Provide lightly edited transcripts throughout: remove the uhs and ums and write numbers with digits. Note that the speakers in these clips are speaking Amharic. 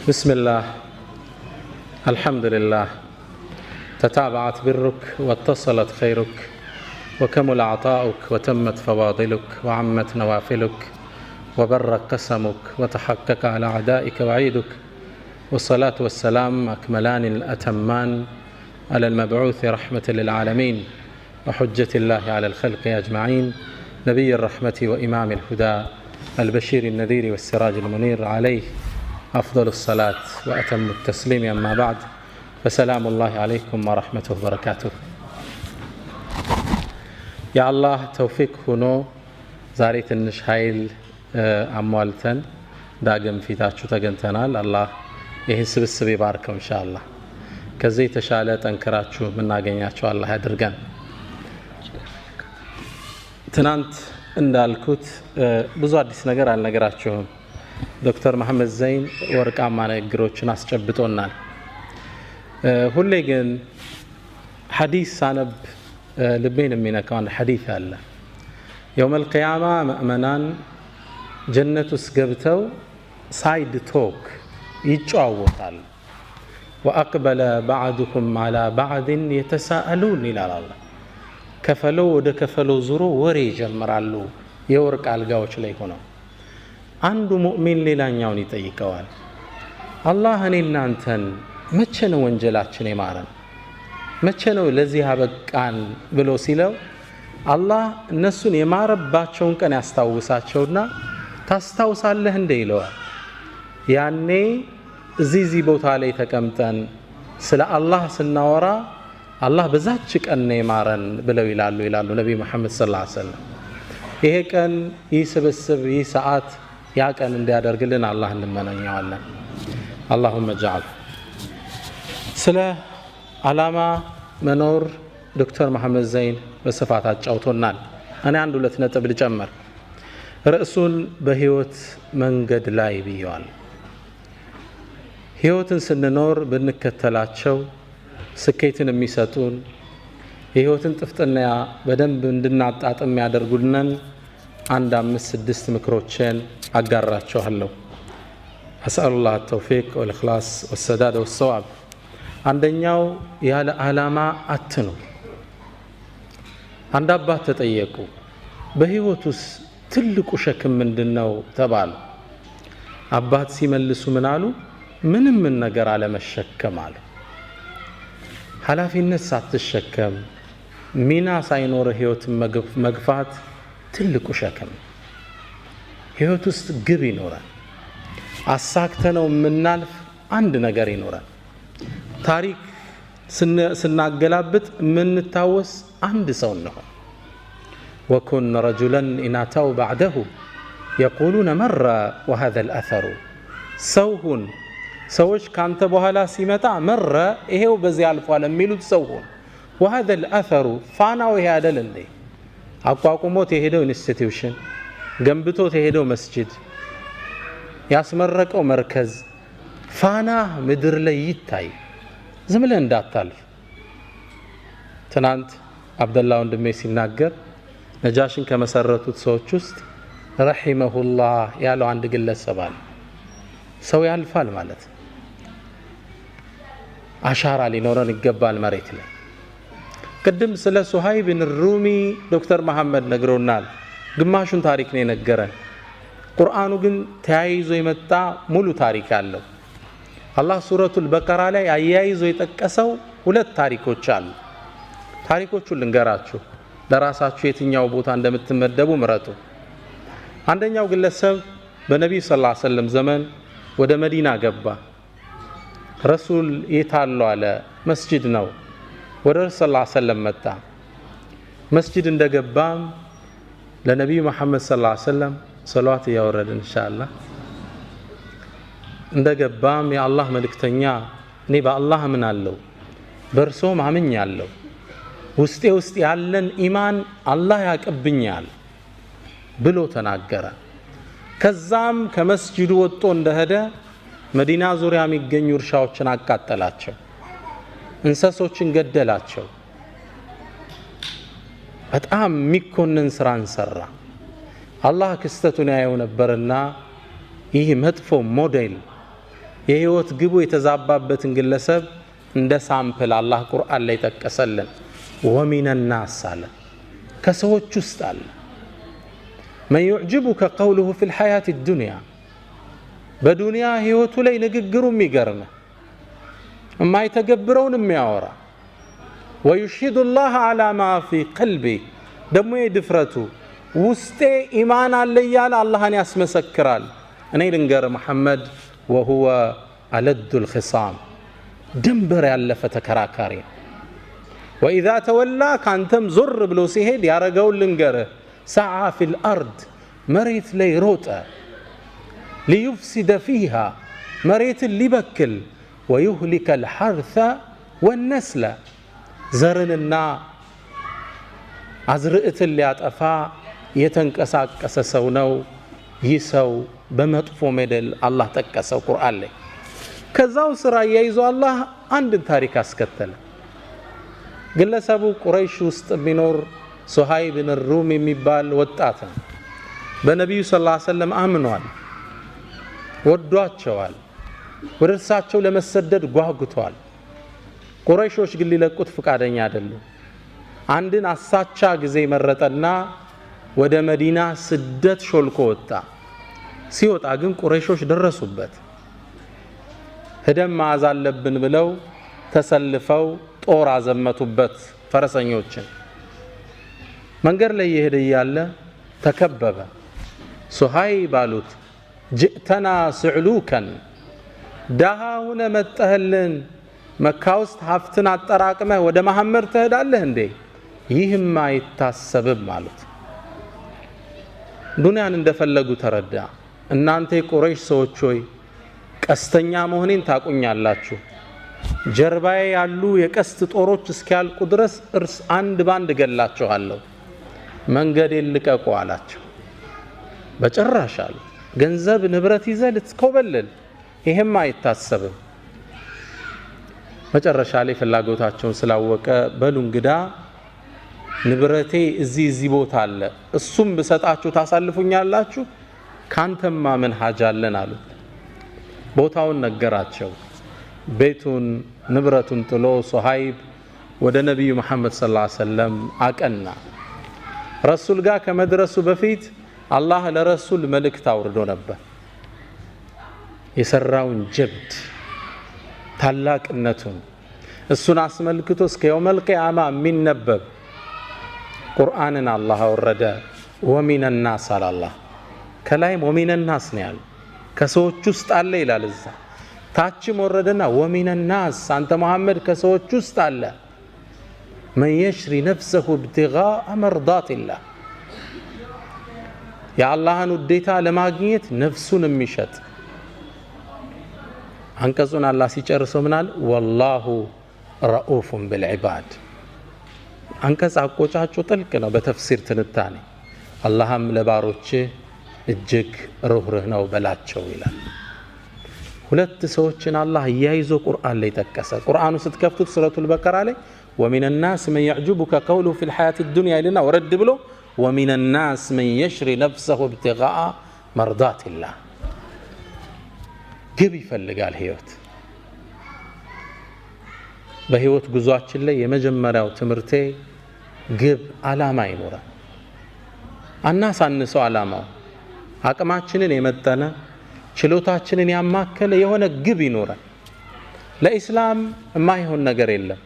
بسم الله، الحمد لله، تتابعت برك واتصلت خيرك وكمل عطاؤك وتمت فواضلك وعمت نوافلك وبر قسمك وتحقق على أعدائك وعيدك، والصلاة والسلام أكملان الأتمان على المبعوث رحمة للعالمين وحجة الله على الخلق أجمعين، نبي الرحمة وإمام الهدى البشير النذير والسراج المنير، عليه أفضل الصلاة وأتم التسليم. أما بعد، فسلام الله عليكم ورحمته وبركاته። የአላህ ተውፊቅ ሆኖ ዛሬ ትንሽ ኃይል አሟልተን ዳግም ፊታችሁ ተገኝተናል። አላህ ይህን ስብስብ ይባርከው ኢንሻአላህ። ከዚህ የተሻለ ጠንክራችሁ የምናገኛቸው አላህ ያድርገን። ትናንት እንዳልኩት ብዙ አዲስ ነገር አልነገራችሁም። ዶክተር መሐመድ ዘይን ወርቃማ ንግግሮችን አስጨብጦናል። ሁሌ ግን ሐዲስ ሳነብ ልቤን የሚነካው አንድ ሐዲስ አለ። የውመል ቂያማ ምእመናን ጀነት ውስጥ ገብተው side talk ይጨዋወታል። وأقبل بعضهم على بعض يتساءلون ይላል አላህ። ከፈሎ ወደ ከፈሎ ዙሮ ወሬ ይጀምራሉ። የወርቅ አልጋዎች ላይ ሆነው አንዱ ሙእሚን ሌላኛውን ይጠይቀዋል። አላህ እኔ እናንተን መቼ ነው ወንጀላችን የማረን? መቼ ነው ለዚህ አበቃን ብሎ ሲለው አላህ እነሱን የማረባቸውን ቀን ያስታውሳቸውና ታስታውሳለህ እንደ ይለዋል። ያኔ እዚህ ቦታ ላይ ተቀምጠን ስለ አላህ ስናወራ አላህ በዛች ቀን ነው የማረን ብለው ይላሉ ነብይ መሐመድ ሰለላሁ ዐለይሂ ወሰለም። ይሄ ቀን፣ ይህ ስብስብ፣ ይህ ሰዓት ያ ቀን እንዲያደርግልን አላህ እንመኘዋለን። አላሁመ ጀዐል። ስለ ዓላማ መኖር ዶክተር መሐመድ ዘይን በስፋት አጫውቶናል። እኔ አንድ ሁለት ነጥብ ልጨምር። ርዕሱን በህይወት መንገድ ላይ ብየዋል። ህይወትን ስንኖር ብንከተላቸው ስኬትን የሚሰጡን፣ የህይወትን ጥፍጥና በደንብ እንድናጣጥም ያደርጉልን አንድ 5 6 ምክሮችን አጋራችኋለሁ። አስአሉላህ ተውፊቅ ወልኢኽላስ ወሰዳድ ወሰዋብ። አንደኛው ያለ ዓላማ አትኑር። አንድ አባት ተጠየቁ። በህይወት ውስጥ ትልቁ ሸክም ምንድነው ተባሉ። አባት ሲመልሱ ምን አሉ? ምንም ነገር አለመሸከም አሉ። ኃላፊነት ሳትሸከም ሚና ሳይኖር ህይወትን መግፋት ትልቁ ሸክም። ህይወት ውስጥ ግብ ይኖራል። አሳክተነው የምናልፍ አንድ ነገር ይኖራል። ታሪክ ስናገላብጥ የምንታወስ አንድ ሰው ነው። وكن رجلا إن أتوا بعده يقولون مر وهذا الأثر። ሰው ሁን፣ ሰዎች ካንተ በኋላ ሲመጣ መረ ይሄው በዚህ አልፏል የሚሉት ሰው ሁን። وهذا الأثر ፋናው ይሄ አይደል እንዴ? አቋቁሞት የሄደው institution፣ ገንብቶት የሄደው መስጂድ፣ ያስመረቀው መርከዝ ፋና ምድር ላይ ይታይ። ዝም ብለህ እንዳታልፍ። ትናንት አብደላ ወንድሜ ሲናገር ነጃሽን ከመሰረቱት ሰዎች ውስጥ ረሂመሁላህ ያለው አንድ ግለሰብ አለ። ሰው ያልፋል ማለት አሻራ ሊኖረን ይገባል መሬት ላይ። ቅድም ስለ ሱሃይብ ሩሚ ዶክተር መሐመድ ነግሮናል። ግማሹን ታሪክ ነው የነገረን። ቁርአኑ ግን ተያይዞ የመጣ ሙሉ ታሪክ አለው። አላህ ሱረቱል በቀራ ላይ አያይዞ የጠቀሰው ሁለት ታሪኮች አሉ። ታሪኮቹን ልንገራችሁ፣ ለራሳችሁ የትኛው ቦታ እንደምትመደቡ ምረጡ። አንደኛው ግለሰብ በነቢዩ ሰለላሁ ዐለይሂ ወሰለም ዘመን ወደ መዲና ገባ። ረሱል የታሉ አለ። መስጂድ ነው። ወደ ረሱል ሰለላሁ ዐለይሂ ወሰለም መጣ። መስጂድ እንደገባም ለነቢዩ መሐመድ ሰለላሁ ዐለይሂ ወሰለም ሰለዋት እያወረድን ኢንሻአላህ። እንደገባም የአላህ መልእክተኛ፣ እኔ በአላህ አምናለሁ፣ በእርሶም አምኛለሁ፣ ውስጤ ውስጥ ያለን ኢማን አላህ ያቅብኛል ብሎ ተናገረ። ከዛም ከመስጂዱ ወጥቶ እንደሄደ መዲና ዙሪያ የሚገኙ እርሻዎችን አቃጠላቸው፣ እንስሶችን ገደላቸው። በጣም የሚኮንን ስራን ሰራ። አላህ ክስተቱን ያየው ነበርና ይህ መጥፎ ሞዴል፣ የህይወት ግቡ የተዛባበትን ግለሰብ እንደ sample አላህ ቁርአን ላይ ጠቀሰልን። ومن الناس አለ፣ ከሰዎች ውስጥ አለ። من يعجبك قوله في الحياة الدنيا፣ በዱንያ ህይወቱ ላይ ንግግሩ የሚገርም የማይተገብረውን የሚያወራ፣ ويشهد الله على ما في قلبه፣ ደግሞ የድፍረቱ ውስጤ ኢማን አለ እያለ አላህን ያስመሰክራል። እኔ ልንገር መሐመድ፣ وهو ألد الخصام፣ ድንበር ያለፈ ተከራካሪ ነው። وإذا تولى፣ ካንተም ዞር ብሎ ሲሄድ ያረገውን ልንገርህ፣ سعى في الأرض፣ መሬት ላይ ሮጠ፣ ليفسد فيها፣ መሬትን ሊበክል፣ ويهلك الحرث والنسل፣ ዘርንና አዝርዕትን ሊያጠፋ የተንቀሳቀሰ ሰው ነው። ይህ ሰው በመጥፎ ሜደል አላህ ጠቀሰው ቁርአን ላይ። ከዛው ስራ አያይዞ አላህ አንድን ታሪክ አስከተለ። ግለሰቡ ቁረይሽ ውስጥ የሚኖር ሱሃይብ ብን ሩም የሚባል ወጣት ነው። በነቢዩ صلى الله عليه وسلم አምኗል፣ ወዷቸዋል፣ ወደ እርሳቸው ለመሰደድ ጓጉቷል። ቁረይሾች ግን ሊለቁት ፍቃደኛ አይደሉም። አንድን አሳቻ ጊዜ መረጠና ወደ መዲና ስደት ሾልኮ ወጣ። ሲወጣ ግን ቁረይሾች ደረሱበት። ህደም መያዝ አለብን ብለው ተሰልፈው ጦር አዘመቱበት ፈረሰኞችን። መንገድ ላይ እየሄደ እያለ ተከበበ። ሱሃይብ አሉት፣ ጅእተና ስዕሉከን፣ ደሃ ሁነ መጠህልን፣ መካ ውስጥ ሀብትን አጠራቅመህ ወደ መሐመድ ትሄዳለህ እንዴ? ይህም አይታሰብም አሉት። ዱንያን እንደፈለጉ ተረዳ። እናንተ የቁረይሽ ሰዎች ሆይ ቀስተኛ መሆኔን ታቁኛላችሁ። ጀርባዬ ያሉ የቀስት ጦሮች እስኪያልቁ ድረስ እርስ አንድ ባንድ እገላችኋለሁ። መንገዴን ልቀቁ አላቸው። በጭራሽ አሉ። ገንዘብ ንብረት ይዘህ ልትኮበልል፣ ይሄም አይታሰብም። መጨረሻ ላይ ፍላጎታቸውን ስላወቀ በሉ እንግዳ ንብረቴ እዚህ እዚህ ቦታ አለ፣ እሱም ብሰጣችሁ ታሳልፉኛላችሁ? ካንተማ ምን ሀጃ አለን አሉት። ቦታውን ነገራቸው። ቤቱን ንብረቱን ጥሎ ሱሃይብ ወደ ነቢዩ መሐመድ صلى الله عليه وسلم አቀና። ረሱል ጋር ከመድረሱ በፊት አላህ ለረሱል መልእክት አውርዶ ነበር። የሰራውን ጀብድ ታላቅነቱን እሱን አስመልክቶ እስከ يوم القيامة የሚነበብ ቁርአንን አላህ አወረደ። ومن الناس አለ አላህ። ከላይም ومن الناس ነው ያለው፣ ከሰዎች ውስጥ አለ ይላል እዛ። ታችም ወረደና ومن الناس፣ አንተ መሐመድ ከሰዎች ውስጥ አለ፣ من يشري نفسه ابتغاء مرضات الله፣ የአላህን ውዴታ ለማግኘት ነፍሱን የሚሸጥ። አንቀጹን አላህ ሲጨርሰው ምናል? والله رءوف بالعباد። አንቀጽ አቆጫጩ ጥልቅ ነው በተፍሲር ትንታኔ። አላህም ለባሮችህ እጅግ ርህሩህ ነው በላቸው ይላል። ሁለት ሰዎችን አላህ እያይዞ ቁርአን ላይ ጠቀሰ። ቁርአኑ ስትከፍቱት ሱረቱል በቀራ ላይ ومن الناس من يعجبك قوله في الحياة الدنيا ይልና ወረድ ብሎ ومن الناس من يشري نفسه ابتغاء مرضات الله። ግብ ይፈልጋል ህይወት። በህይወት ጉዟችን ላይ የመጀመሪያው ትምህርቴ ግብ አላማ ይኖራል። አናሳንሰው አላማው አቅማችንን የመጠነ ችሎታችንን ያማከለ የሆነ ግብ ይኖራል። ለኢስላም የማይሆን ነገር የለም።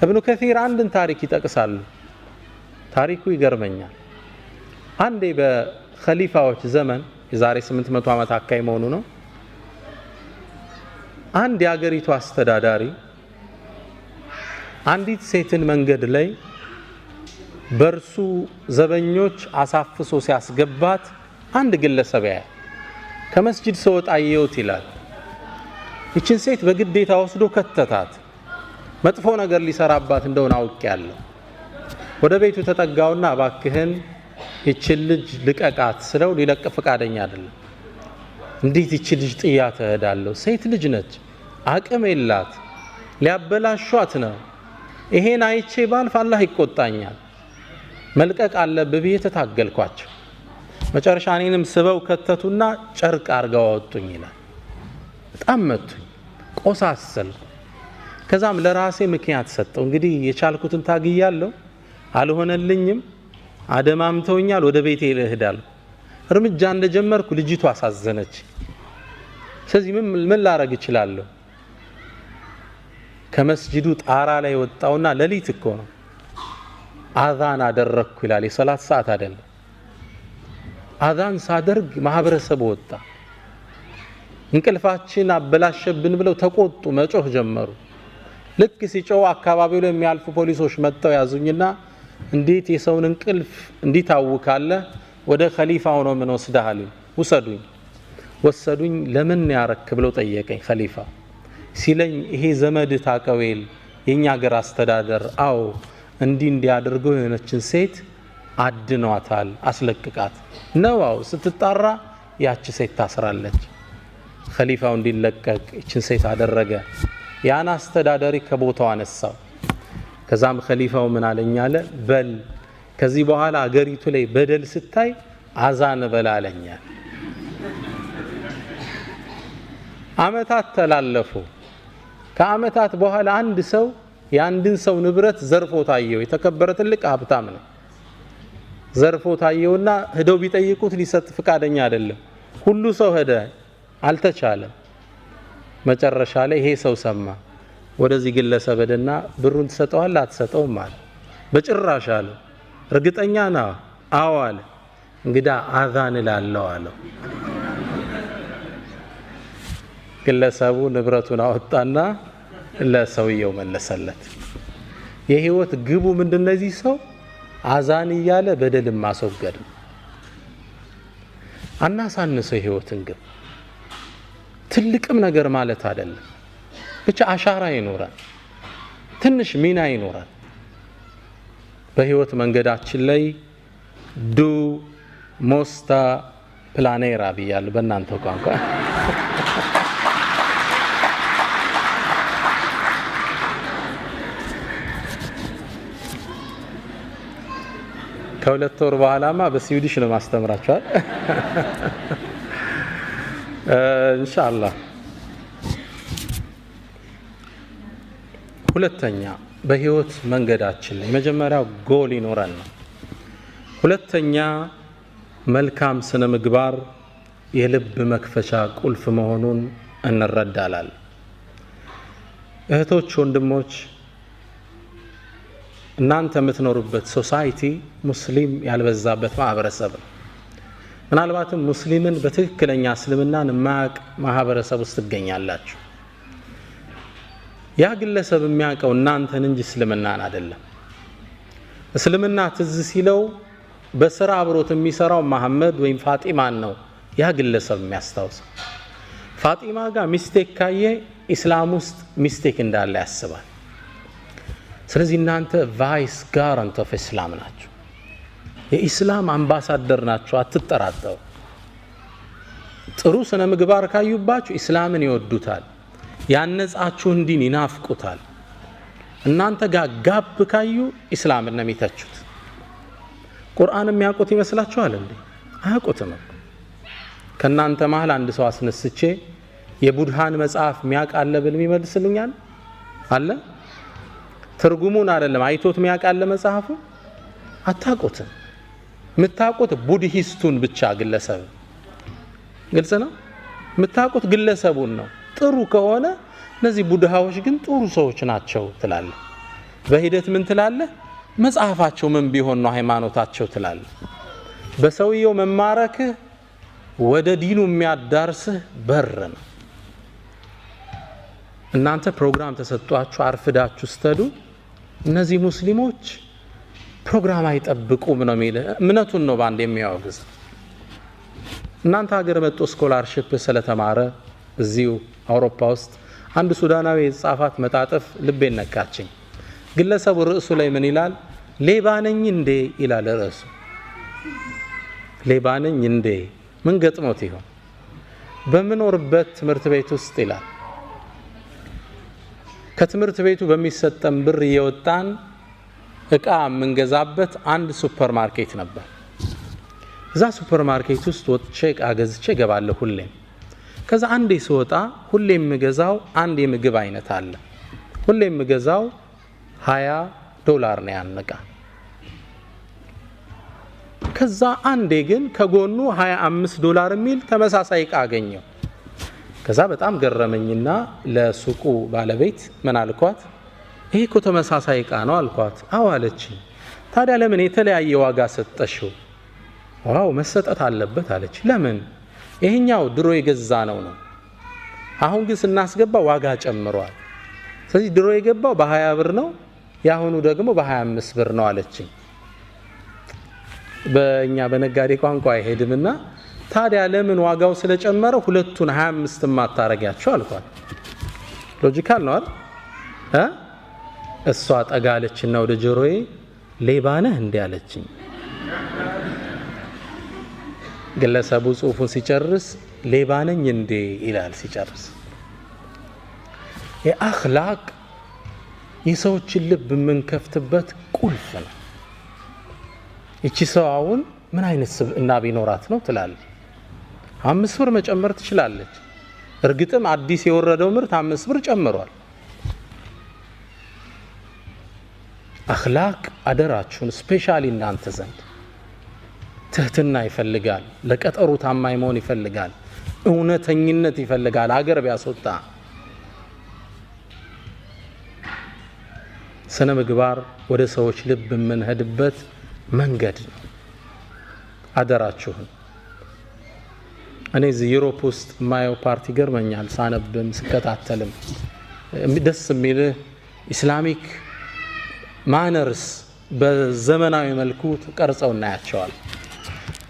እብኑ ከሲር አንድን ታሪክ ይጠቅሳሉ። ታሪኩ ይገርመኛል። አንዴ በኸሊፋዎች ዘመን የዛሬ 800 ዓመት አካባቢ መሆኑ ነው። አንድ የአገሪቱ አስተዳዳሪ አንዲት ሴትን መንገድ ላይ በእርሱ ዘበኞች አሳፍሶ ሲያስገባት አንድ ግለሰብ ያያል። ከመስጂድ ስወጣ አየሁት ይላል። ይችን ሴት በግዴታ ወስዶ ከተታት። መጥፎ ነገር ሊሰራባት እንደሆነ አውቄያለሁ። ወደ ቤቱ ተጠጋውና እባክህን ይችን ልጅ ልቀቃት ስለው ሊለቅ ፈቃደኛ አይደለም። እንዴት ይችን ልጅ ጥያት እሄዳለሁ? ሴት ልጅ ነች፣ አቅም የላት፣ ሊያበላሿት ነው። ይሄን አይቼ ባልፍ አላህ ይቆጣኛል። መልቀቅ አለብህ ብዬ ተታገልኳቸው። መጨረሻ እኔንም ስበው ከተቱና ጨርቅ አርገው አወጡኝ ይላል። በጣም መቱኝ፣ ቆሳሰልኩ። ከዛም ለራሴ ምክንያት ሰጠው። እንግዲህ የቻልኩትን ታግያለሁ፣ አልሆነልኝም፣ አደማምተውኛል፣ ወደ ቤቴ ልሄድ አልኩ። እርምጃ እንደጀመርኩ ልጅቱ አሳዘነች። ስለዚህ ምን ላረግ እችላለሁ? ከመስጂዱ ጣራ ላይ ወጣውና ሌሊት እኮ ነው አዛን አደረግኩ ይላል። የሰላት ሰዓት አይደለም። አዛን ሳደርግ ማህበረሰቡ ወጣ። እንቅልፋችን አበላሸብን ብለው ተቆጡ፣ መጮህ ጀመሩ። ልክ ሲጮህ አካባቢው ላይ የሚያልፉ ፖሊሶች መጥተው ያዙኝና እንዴት የሰውን እንቅልፍ እንዲህ ታውካለህ? ወደ ኸሊፋው ነው ምን ወስደሃል? ውሰዱኝ። ወሰዱኝ። ለምን ያረክ ብለው ጠየቀኝ ኸሊፋ ሲለኝ ይሄ ዘመድ ታቀዌል የኛ ሀገር አስተዳደር አዎ እንዲህ እንዲያደርገው የሆነችን ሴት አድኗታል፣ አስለቅቃት ነው። አዎ ስትጣራ ያቺ ሴት ታስራለች። ኸሊፋው እንዲለቀቅ ይችን ሴት አደረገ። ያን አስተዳዳሪ ከቦታው አነሳው። ከዛም ኸሊፋው ምን አለኝ አለ፣ በል ከዚህ በኋላ አገሪቱ ላይ በደል ስታይ አዛን በል አለኛል። አመታት ተላለፉ። ከአመታት በኋላ አንድ ሰው የአንድን ሰው ንብረት ዘርፎ ታየው። የተከበረ ትልቅ ሀብታም ነው። ዘርፎ ታየውና ሄደው ቢጠይቁት ሊሰጥ ፍቃደኛ አይደለም። ሁሉ ሰው ሄደ፣ አልተቻለም። መጨረሻ ላይ ይሄ ሰው ሰማ። ወደዚህ ግለሰብ ሄደና ብሩን ትሰጠዋለህ አትሰጠውም አለ። በጭራሽ አለ። እርግጠኛ ነህ? አዎ አለ። እንግዳ አዛን እላለሁ አለው። ግለሰቡ ንብረቱን አወጣና ለሰውየው መለሰለት። የህይወት ግቡ ምንድነው? እዚህ ሰው አዛን እያለ በደልን ማስወገድ ነው። አናሳንሰው የህይወትን ግብ። ትልቅም ነገር ማለት አይደለም። ብቻ አሻራ ይኖራል፣ ትንሽ ሚና ይኖራል። በህይወት መንገዳችን ላይ du måste planera ብያለሁ በእናንተው ቋንቋ። ከሁለት ወር በኋላማ በ Swedish ነው ማስተምራችኋል ኢንሻአላህ። ሁለተኛ በህይወት መንገዳችን ላይ መጀመሪያው ጎል ይኖረን ነው። ሁለተኛ መልካም ስነ ምግባር የልብ መክፈቻ ቁልፍ መሆኑን እንረዳለን። እህቶች፣ ወንድሞች፣ እናንተ የምትኖሩበት society ሙስሊም ያልበዛበት ማህበረሰብ ነው። ምናልባትም ሙስሊምን በትክክለኛ እስልምናን የማያውቅ ማህበረሰብ ውስጥ ትገኛላችሁ። ያ ግለሰብ የሚያውቀው እናንተን እንጂ እስልምናን አይደለም። እስልምና ትዝ ሲለው በስራ አብሮት የሚሰራው መሐመድ ወይም ፋጢማን ነው ያ ግለሰብ የሚያስታውሰው። ፋጢማ ጋር mistake ካየ ኢስላም ውስጥ mistake እንዳለ ያስባል። ስለዚህ እናንተ vice garant of Islam ናችሁ። የኢስላም አምባሳደር ናችሁ፣ አትጠራጠሩ። ጥሩ ስነ ምግባር ካዩባችሁ ኢስላምን ይወዱታል። ያነጻችሁን ዲን ይናፍቁታል። እናንተ ጋር gap ካዩ ኢስላምን ነው የሚተቹት። ቁርአን የሚያውቁት ይመስላችኋል እንዴ? አያውቁትም። ከእናንተ መሀል አንድ ሰው አስነስቼ የቡድሃን መጽሐፍ የሚያውቅ አለ ብል የሚመልስልኛል አለ? ትርጉሙን አይደለም አይቶት የሚያውቅ አለ መጽሐፉ? አታውቁትም። የምታውቁት ቡድሂስቱን ብቻ ግለሰብ። ግልጽ ነው። የምታውቁት ግለሰቡን ነው። ጥሩ ከሆነ እነዚህ ቡድሃዎች ግን ጥሩ ሰዎች ናቸው ትላለህ። በሂደት ምን ትላለህ? መጽሐፋቸው ምን ቢሆን ነው ሃይማኖታቸው ትላለህ። በሰውየው መማረክህ ወደ ዲኑ የሚያዳርስህ በር ነው። እናንተ ፕሮግራም ተሰጥቷችሁ አርፍዳችሁ ስትሄዱ እነዚህ ሙስሊሞች ፕሮግራም አይጠብቁም ነው የሚልህ። እምነቱን ነው ባንድ የሚያወግዝ። እናንተ ሀገር መጥቶ scholarship ስለተማረ እዚሁ አውሮፓ ውስጥ አንድ ሱዳናዊ የጻፋት መጣጥፍ ልቤን ነካችኝ። ግለሰቡ ርዕሱ ላይ ምን ይላል? ሌባ ነኝ እንዴ ይላል ርዕሱ። ሌባ ነኝ እንዴ? ምን ገጥሞት ይሆን? በምኖርበት ትምህርት ቤት ውስጥ ይላል ከትምህርት ቤቱ በሚሰጠን ብር እየወጣን እቃ የምንገዛበት አንድ ሱፐር ማርኬት ነበር። እዛ ሱፐር ማርኬት ውስጥ ወጥቼ እቃ ገዝቼ እገባለሁ ሁሌም። ከዛ አንዴ ስወጣ ሁሌ የምገዛው አንድ የምግብ አይነት አለ። ሁሌ የምገዛው $20 ነው ያን እቃ። ከዛ አንዴ ግን ከጎኑ $25 የሚል ተመሳሳይ እቃ አገኘው። ከዛ በጣም ገረመኝና ለሱቁ ባለቤት ምን አልኳት? ይሄ እኮ ተመሳሳይ እቃ ነው አልኳት። አዎ አለችኝ። ታዲያ ለምን የተለያየ ዋጋ ሰጠሽው? Wow መሰጠት አለበት አለች። ለምን? ይሄኛው ድሮ የገዛ ነው፣ አሁን ግን ስናስገባ ዋጋ ጨምሯል። ስለዚህ ድሮ የገባው በ20 ብር ነው፣ ያሁኑ ደግሞ በ25 ብር ነው አለችኝ። በእኛ በነጋዴ ቋንቋ አይሄድምና ታዲያ ለምን ዋጋው ስለጨመረ ሁለቱን 25 ማታረጊያቸው አልኳት። Logical ነው አይደል? እሷ ጠጋ አለችና ወደ ጆሮዬ ሌባ ነህ እንዴ አለችኝ። ግለሰቡ ጽሁፉን ሲጨርስ ሌባ ነኝ እንዴ ይላል ሲጨርስ። የአኽላቅ የሰዎችን ልብ የምንከፍትበት ቁልፍ ነው። እቺ ሰው አሁን ምን አይነት ስብዕና ቢኖራት ነው ትላለች። 5 ብር መጨመር ትችላለች። እርግጥም አዲስ የወረደው ምርት 5 ብር ጨምሯል። አኽላቅ አደራችሁን specially እናንተ ዘንድ ትህትና ይፈልጋል። ለቀጠሩ ታማኝ መሆን ይፈልጋል። እውነተኝነት ይፈልጋል። ሀገር ቢያስወጣ ስነ ምግባር ወደ ሰዎች ልብ የምንሄድበት መንገድ ነው። አደራችሁን። እኔ እዚህ Europe ውስጥ የማየው ፓርቲ ገርመኛል። ሳነብም ስከታተልም ደስ የሚልህ Islamic manners በዘመናዊ መልኩ ተቀርጸው እናያቸዋል።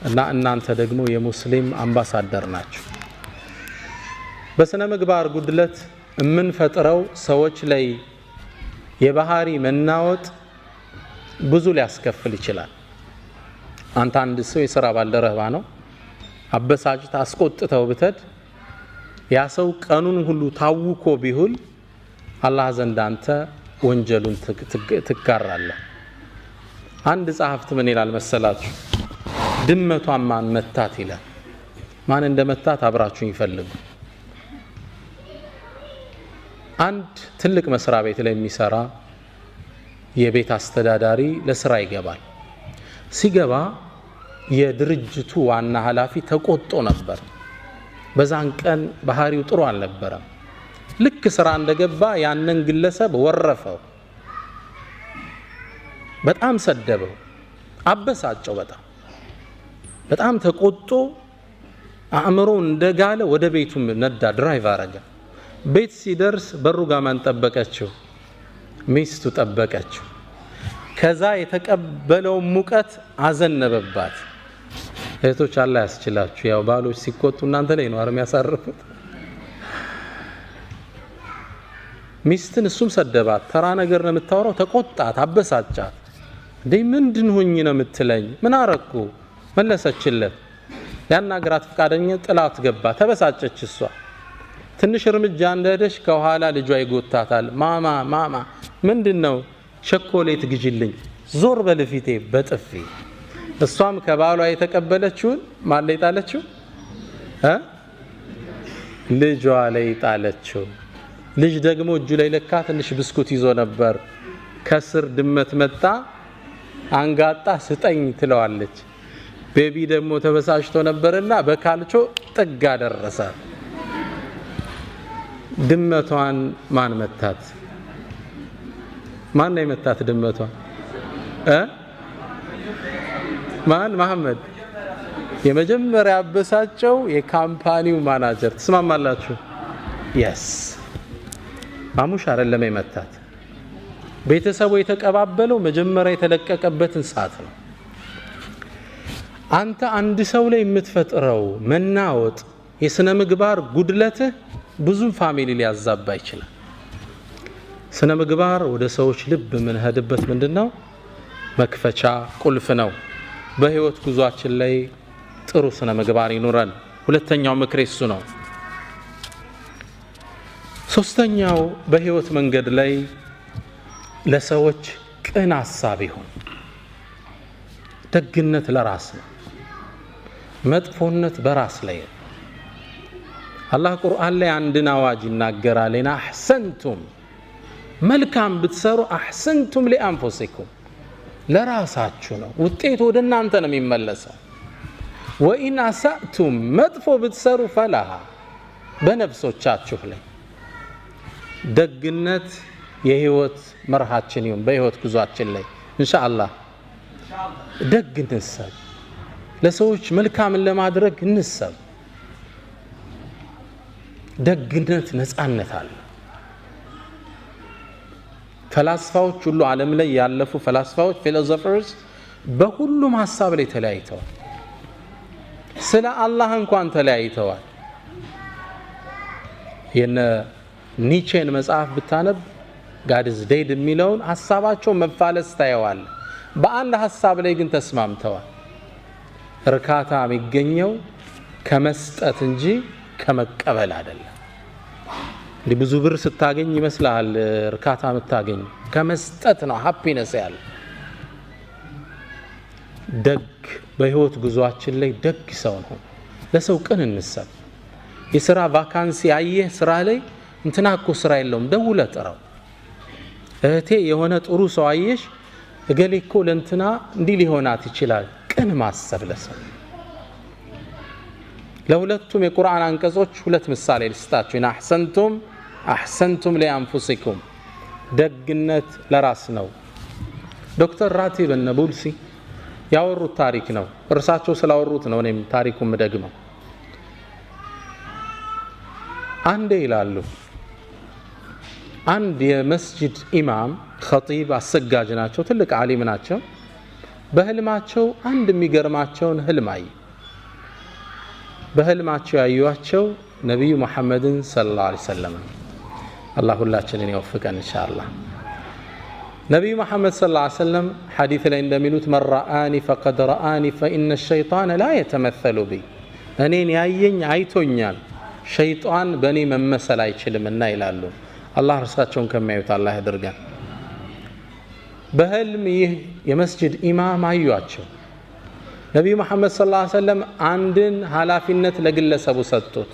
እና እናንተ ደግሞ የሙስሊም አምባሳደር ናችሁ። በስነ ምግባር ጉድለት የምንፈጥረው ሰዎች ላይ የባህሪ መናወጥ ብዙ ሊያስከፍል ይችላል። አንተ አንድ ሰው የሥራ ባልደረባ ነው፣ አበሳጭተህ አስቆጥተው ብትሄድ ያ ሰው ቀኑን ሁሉ ታውኮ ቢውል አላህ ዘንድ አንተ ወንጀሉን ትጋራለህ። አንድ ጸሐፍት ምን ይላል መሰላችሁ? ድመቷን ማን መታት ይላል። ማን እንደመታት አብራችሁ ይፈልጉ። አንድ ትልቅ መስሪያ ቤት ላይ የሚሰራ የቤት አስተዳዳሪ ለስራ ይገባል። ሲገባ የድርጅቱ ዋና ኃላፊ ተቆጥቶ ነበር። በዛን ቀን ባህሪው ጥሩ አልነበረም። ልክ ስራ እንደገባ ያንን ግለሰብ ወረፈው፣ በጣም ሰደበው፣ አበሳጨው። በጣም በጣም ተቆጥቶ አእምሮ እንደጋለ ወደ ቤቱ ነዳ፣ drive አረገ። ቤት ሲደርስ በሩ ጋር ማን ጠበቀችው? ሚስቱ ጠበቀችው። ከዛ የተቀበለው ሙቀት አዘነበባት። እህቶች አላህ ያስችላችሁ። ያው ባሎች ሲቆጡ እናንተ ላይ ነው አይደል የሚያሳርፉት? ሚስትን እሱም ሰደባት። ተራ ነገር ነው የምታወራው። ተቆጣት፣ አበሳጫት። እንዴ ምንድን ሆኜ ነው የምትለኝ? ምን አረኩ? መለሰችለት። ያናግራት ፍቃደኛ ጥላት ገባ። ተበሳጨች እሷ። ትንሽ እርምጃ እንደሄደች ከኋላ ልጇ ይጎታታል። ማማ ማማ ምንድነው? ቸኮሌት ግዢልኝ። ዞር በልፊቴ በጥፊ። እሷም ከባሏ የተቀበለችውን ማን ላይ ጣለችው? ልጇ ላይ ጣለችው። ልጅ ደግሞ እጁ ላይ ለካ ትንሽ ብስኩት ይዞ ነበር። ከስር ድመት መጣ፣ አንጋጣ ስጠኝ ትለዋለች። Baby ደግሞ ተበሳጭቶ ነበርና በካልቾ ጥግ አደረሰ። ድመቷን ማን መታት? ማን ነው የመታት ድመቷን? ማን? መሐመድ። የመጀመሪያ አበሳጨው የ company ው manager። ትስማማላችሁ? Yes ማሙሽ አይደለም የመታት። ቤተሰቡ የተቀባበለው መጀመሪያ የተለቀቀበትን ሰዓት ነው። አንተ አንድ ሰው ላይ የምትፈጥረው መናወጥ፣ የስነ ምግባር ጉድለትህ ብዙም family ሊያዛባ ይችላል። ስነ ምግባር ወደ ሰዎች ልብ የምንሄድበት ምንድነው? መክፈቻ ቁልፍ ነው። በህይወት ጉዟችን ላይ ጥሩ ስነ ምግባር ይኖራል። ሁለተኛው ምክሬ እሱ ነው። ሶስተኛው በህይወት መንገድ ላይ ለሰዎች ቅን ሐሳብ ይሁን። ደግነት ለራስ ነው፣ መጥፎነት በራስ ላይ ነው። አላህ ቁርአን ላይ አንድን አዋጅ ይናገራል። إن أحسنتم መልካም ብትሰሩ أحسنتم لأنفسكم ለራሳችሁ ነው፣ ውጤቱ ወደ እናንተ ነው የሚመለሰው። وإن أسأتم መጥፎ ብትሰሩ فلها በነፍሶቻችሁ ላይ። ደግነት የህይወት መርሃችን ይሁን በህይወት ጉዟችን ላይ ኢንሻአላህ። ደግ እንሰብ፣ ለሰዎች መልካምን ለማድረግ እንሰብ። ደግነት ነፃነት አለ። ፈላስፋዎች ሁሉ ዓለም ላይ ያለፉ ፈላስፋዎች philosophers በሁሉም ሀሳብ ላይ ተለያይተዋል። ስለ አላህ እንኳን ተለያይተዋል። የነ ኒቼን መጽሐፍ ብታነብ God is dead የሚለውን ሀሳባቸው መፋለስ ታየዋል። በአንድ ሀሳብ ላይ ግን ተስማምተዋል። እርካታ የሚገኘው ከመስጠት እንጂ ከመቀበል አይደለም። እንዲህ ብዙ ብር ስታገኝ ይመስልሃል እርካታ የምታገኝ፣ ከመስጠት ነው happiness ያለ። ደግ በህይወት ጉዟችን ላይ ደግ ሰው ነው። ለሰው ቅን እንሰብ። የስራ vacancy አየህ ስራ ላይ እንትና እኮ ስራ የለውም ደውለህ ጥራው። እህቴ የሆነ ጥሩ ሰው አየሽ እገሌ እኮ ለእንትና እንዲህ ሊሆናት ይችላል። ቅን ማሰብ ለሰው። ለሁለቱም የቁርአን አንቀጾች ሁለት ምሳሌ ልስጣችሁ። إن أحسنتم أحسنتم لأنفسكم፣ ደግነት ለራስ ነው። ዶክተር ራቲብ ነቡልሲ ያወሩት ታሪክ ነው። እርሳቸው ስላወሩት ነው እኔም ታሪኩን ምደግመው። አንዴ ይላሉ አንድ የመስጂድ ኢማም ኸጢብ አሰጋጅ ናቸው፣ ትልቅ ዓሊም ናቸው። በህልማቸው አንድ የሚገርማቸውን ህልም አዩ። በህልማቸው ያዩዋቸው ነቢዩ መሐመድን ሰለላሁ ዐለይሂ ወሰለም። አላህ ሁላችንን ይወፍቀን ኢንሻአላህ። ነቢዩ መሐመድ ሰለላሁ ዐለይሂ ወሰለም ሐዲስ ላይ እንደሚሉት من رآني فقد رآني فإن الشيطان لا يتمثل بي፣ እኔን ያየኝ አይቶኛል፣ ሸይጣን በእኔ መመሰል አይችልምና ይላሉ። አላህ እርሳቸውን ከሚያዩት አላህ ያድርገን። በህልም ይህ የመስጅድ ኢማም አዩአቸው። ነቢዩ መሐመድ ሰለላሁ ዐለይሂ ወሰለም አንድን ኃላፊነት ለግለሰቡ ሰጡት።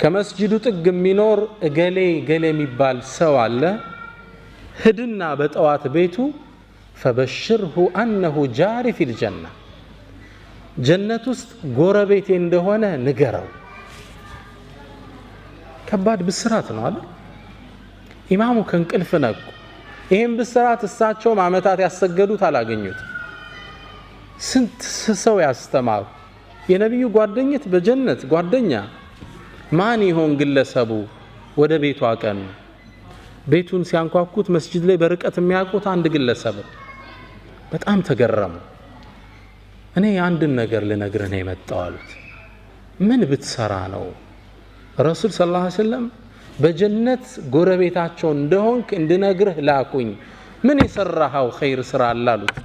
ከመስጅዱ ጥግ የሚኖር እገሌ እገሌ የሚባል ሰው አለ፣ ሂድና በጠዋት ቤቱ فبشره أنه جاري في الجنة፣ ጀነት ውስጥ ጎረቤቴ እንደሆነ ንገረው። ከባድ ብስራት ነው አይደል? ኢማሙ ከእንቅልፍ ነቁ። ይህም ብስራት እሳቸውም ዓመታት ያሰገዱት አላገኙት። ስንት ሰው ያስተማሩ የነቢዩ ጓደኝት በጀነት ጓደኛ ማን ይሆን ግለሰቡ? ወደ ቤቱ አቀኑ። ቤቱን ሲያንኳኩት መስጂድ ላይ በርቀት የሚያውቁት አንድ ግለሰብ። በጣም ተገረሙ። እኔ አንድን ነገር ልነግርህ ነው የመጣው አሉት። ምን ብትሰራ ነው ረሱል ሰለላሁ ዐለይሂ ወሰለም በጀነት ጎረቤታቸው እንደሆንክ እንድነግርህ ላኩኝ። ምን የሰራኸው ኸይር ስራ አለ አሉት።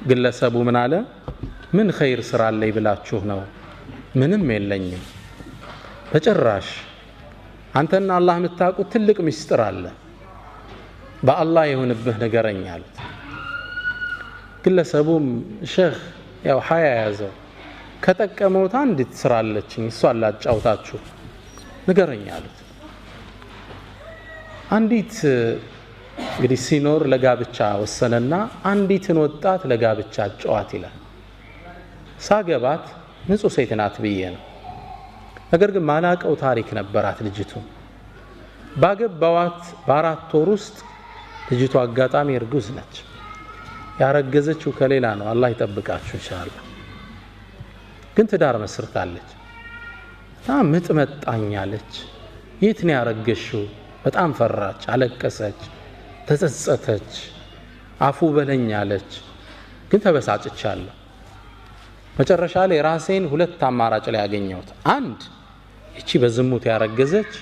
ግለሰቡ ምን አለ? ምን ኸይር ስራ አለኝ ብላችሁ ነው? ምንም የለኝም በጭራሽ። አንተና አላህ የምታውቁት ትልቅ ምስጢር አለ፣ በአላህ የሆንብህ ንገረኝ አሉት። ግለሰቡም ሼህ ያው ሀያ ያዘው ከጠቀመውት አንዲት ስራ አለችኝ እሷን ላጫውታችሁ ንገረኝ አሉት። አንዲት እንግዲህ ሲኖር ለጋብቻ ወሰነና አንዲትን ወጣት ለጋብቻ አጨዋት ይላል። ሳገባት ንጹህ ሴት ናት ብዬ ነው። ነገር ግን ማላቀው ታሪክ ነበራት ልጅቱ። ባገባዋት በ4 ወር ውስጥ ልጅቱ አጋጣሚ እርጉዝ ነች። ያረገዘችው ከሌላ ነው። አላህ ይጠብቃችሁ ኢንሻአላህ። ግን ትዳር መስርታለች። በጣም ምጥ መጣኛለች። የት ነው ያረገሽው? በጣም ፈራች፣ አለቀሰች፣ ተጸጸተች፣ አፉ በለኝ አለች። ግን ተበሳጭቻለሁ። መጨረሻ ላይ ራሴን ሁለት አማራጭ ላይ ያገኘሁት፣ አንድ እቺ በዝሙት ያረገዘች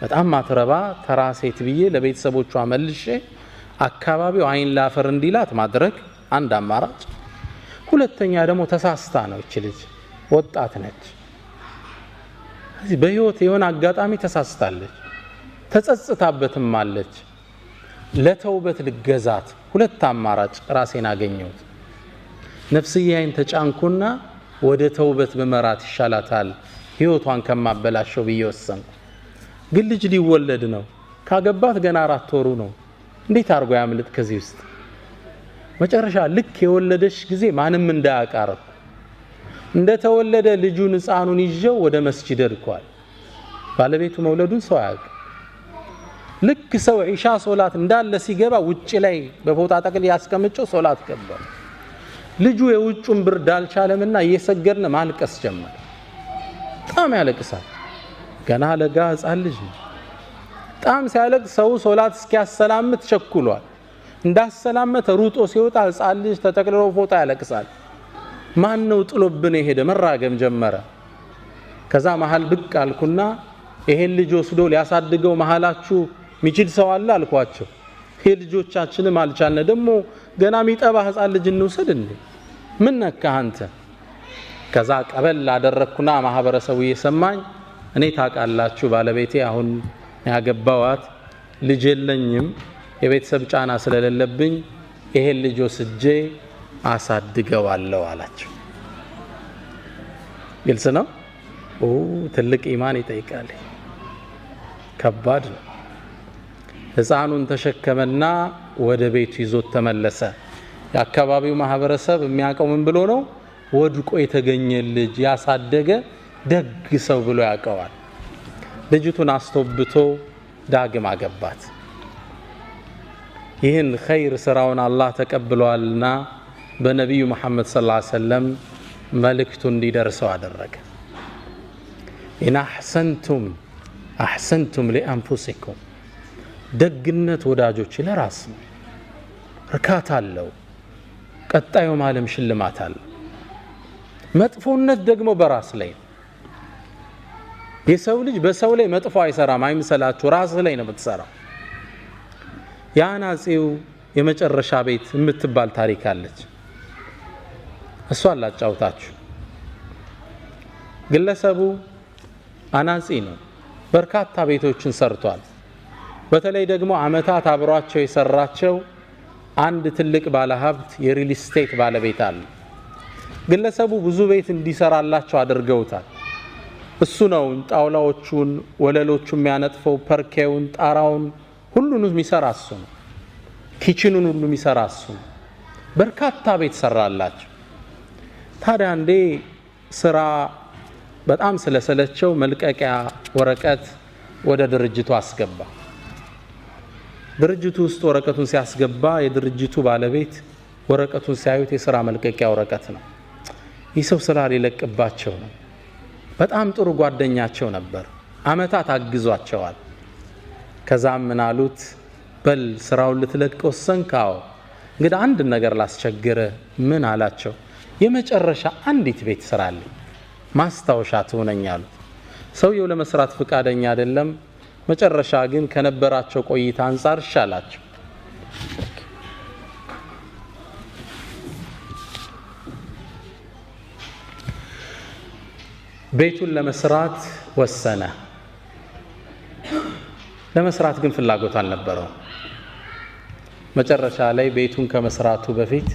በጣም ማትረባ ተራ ሴት ብዬ ለቤተሰቦቿ መልሼ አካባቢው አይን ላፈር እንዲላት ማድረግ አንድ አማራጭ። ሁለተኛ ደግሞ ተሳስታ ነው እቺ ልጅ ወጣት ነች። እዚህ በህይወት የሆነ አጋጣሚ ተሳስታለች፣ ተጸጽታበትም አለች። ለተውበት ልገዛት ሁለት አማራጭ ራሴን አገኘሁት። ነፍስያዬን ተጫንኩና ወደ ተውበት በመራት ይሻላታል ህይወቷን ከማበላሸው ብዬ ወሰንኩ። ግን ልጅ ሊወለድ ነው፣ ካገባት ገና 4 ወሩ ነው። እንዴት አድርጎ ያምልጥ ከዚህ ውስጥ? መጨረሻ ልክ የወለደች ጊዜ ማንም እንዳያቃረኩ እንደተወለደ ልጁን ህፃኑን ይዤው ወደ መስጂድ ሄድኳል። ባለቤቱ መውለዱን ሰው አያውቅም። ልክ ሰው ኢሻ ሶላት እንዳለ ሲገባ ውጪ ላይ በፎጣ ጠቅል ያስቀምጨው ሶላት ገባ። ልጁ የውጩን ብርድ አልቻለምና እየሰገድን ማልቀስ ጀመረ። በጣም ያለቅሳል። ገና ለጋ ህፃን ልጅ ነው። በጣም ሲያለቅስ ሰው ሶላት እስኪያሰላምት ቸኩሏል። እንዳሰላመተ ሩጦ ሲወጣ ህፃን ልጅ ተጠቅልሎ ፎጣ ያለቅሳል። ማን ነው ጥሎብን የሄደ? መራገም ጀመረ። ከዛ መሃል ብቅ አልኩና ይሄን ልጅ ወስዶ ሊያሳድገው መሃላችሁ ሚችል ሰው አለ አልኳቸው። ይሄ ልጆቻችንም አልቻልነ፣ ደግሞ ገና የሚጠባ ህፃን ልጅ እንውሰድ እንዴ? ምን ነካህ አንተ? ከዛ ቀበል አደረግኩና ማህበረሰቡ እየሰማኝ እኔ ታውቃላችሁ ባለቤቴ አሁን ያገባዋት ልጅ የለኝም፣ የቤተሰብ ጫና ስለሌለብኝ ይሄን ልጅ ወስጄ አሳድገዋለሁ አላቸው። ግልጽ ነው። ትልቅ ኢማን ይጠይቃል። ከባድ ነው። ህፃኑን ተሸከመና ወደ ቤቱ ይዞት ተመለሰ። የአካባቢው ማህበረሰብ የሚያውቀው ምን ብሎ ነው? ወድቆ የተገኘ ልጅ ያሳደገ ደግ ሰው ብሎ ያውቀዋል። ልጅቱን አስቶብቶ ዳግም አገባት። ይህን ኸይር ስራውን አላህ ተቀብሏልና በነቢዩ መሐመድ ሰለላሁ ዐለይሂ ወሰለም መልእክቱ እንዲደርሰው አደረገ። ኢን አሕሰንቱም አሕሰንቱም ሊአንፉሲኩም። ደግነት ወዳጆች ለራስ ነው፣ እርካታ አለው፣ ቀጣዩ ዓለም ሽልማት አለው። መጥፎነት ደግሞ በራስ ላይ ነው። የሰው ልጅ በሰው ላይ መጥፎ አይሰራም፣ አይምሰላችሁ፣ ራስ ላይ ነው የምትሰራው። የአናጺው የመጨረሻ ቤት የምትባል ታሪክ አለች። እሷን ላጫውታችሁ። ግለሰቡ አናጺ ነው። በርካታ ቤቶችን ሰርቷል። በተለይ ደግሞ አመታት አብሯቸው የሰራቸው አንድ ትልቅ ባለሀብት የሪል ስቴት ባለቤት አለ። ግለሰቡ ብዙ ቤት እንዲሰራላቸው አድርገውታል። እሱ ነው ጣውላዎቹን፣ ወለሎቹን የሚያነጥፈው፣ ፐርኬውን፣ ጣራውን ሁሉንም የሚሰራ እሱ ነው። kitchen ኑን ሁሉ የሚሰራ እሱ ነው። በርካታ ቤት ሰራላቸው። ታዲያ አንዴ ስራ በጣም ስለሰለቸው መልቀቂያ ወረቀት ወደ ድርጅቱ አስገባ። ድርጅቱ ውስጥ ወረቀቱን ሲያስገባ የድርጅቱ ባለቤት ወረቀቱን ሲያዩት የስራ መልቀቂያ ወረቀት ነው። ይህ ሰው ስራ ሊለቅባቸው ነው። በጣም ጥሩ ጓደኛቸው ነበር። አመታት አግዟቸዋል። ከዛም ምን አሉት? በል ስራውን ልትለቅ ወሰንክ? አዎ። እንግዲህ አንድ ነገር ላስቸግርህ። ምን አላቸው? የመጨረሻ አንዲት ቤት ስራልኝ፣ ማስታወሻ ትሆነኝ አሉት። ሰውየው ለመስራት ፍቃደኛ አይደለም። መጨረሻ ግን ከነበራቸው ቆይታ አንፃር እሺ አላቸው። ቤቱን ለመስራት ወሰነ። ለመስራት ግን ፍላጎት አልነበረውም። መጨረሻ ላይ ቤቱን ከመስራቱ በፊት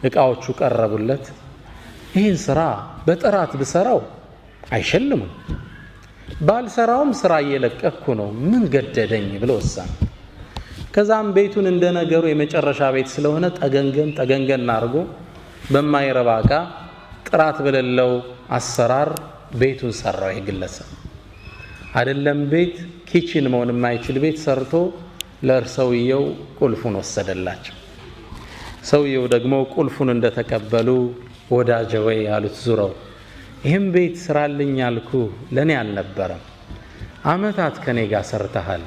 እቃዎቹ ቀረቡለት። ይህን ስራ በጥራት ብሰራው አይሸልሙም፣ ባልሰራውም ስራ እየለቀኩ ነው፣ ምን ገደደኝ ብሎ ወሰነ። ከዛም ቤቱን እንደነገሩ የመጨረሻ ቤት ስለሆነ ጠገንገን ጠገንገን አድርጎ በማይረባ እቃ ጥራት በሌለው አሰራር ቤቱን ሰራው። ይሄ ግለሰብ አይደለም ቤት kitchen መሆን የማይችል ቤት ሰርቶ ለሰውየው ቁልፉን ወሰደላቸው። ሰውየው ደግሞ ቁልፉን እንደተቀበሉ ወዳጄ ወይ አሉት ዙረው፣ ይህም ቤት ስራልኝ አልኩ ለኔ አልነበረም፣ አመታት ከኔ ጋር ሰርተሃል፣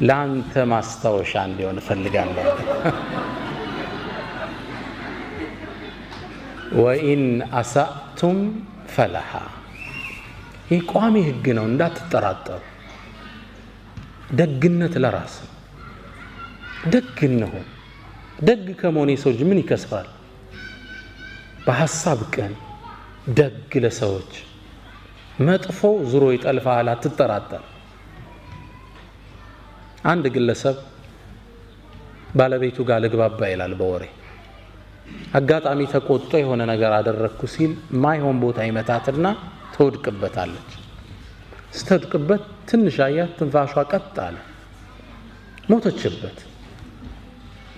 ላንተ ማስታወሻ እንዲሆን እፈልጋለሁ። ወኢን አሳእቱም ፈለሃ። ይህ ቋሚ ህግ ነው፣ እንዳትጠራጠሩ። ደግነት ለራስ ነው። ደግ እንሁን። ደግ ከመሆን የሰው ልጅ ምን ይከስራል? በሐሳብ ቀን ደግ ለሰዎች፣ መጥፎ ዙሮ ይጠልፋል፣ አትጠራጠር። አንድ ግለሰብ ባለቤቱ ጋር ልግባባ ይላል በወሬ። አጋጣሚ ተቆጥቶ የሆነ ነገር አደረግኩ ሲል ማይሆን ቦታ ይመታትና ትወድቅበታለች። ስትወድቅበት ትንሽ አያት፣ ትንፋሿ ቀጥ አለ። ሞተችበት።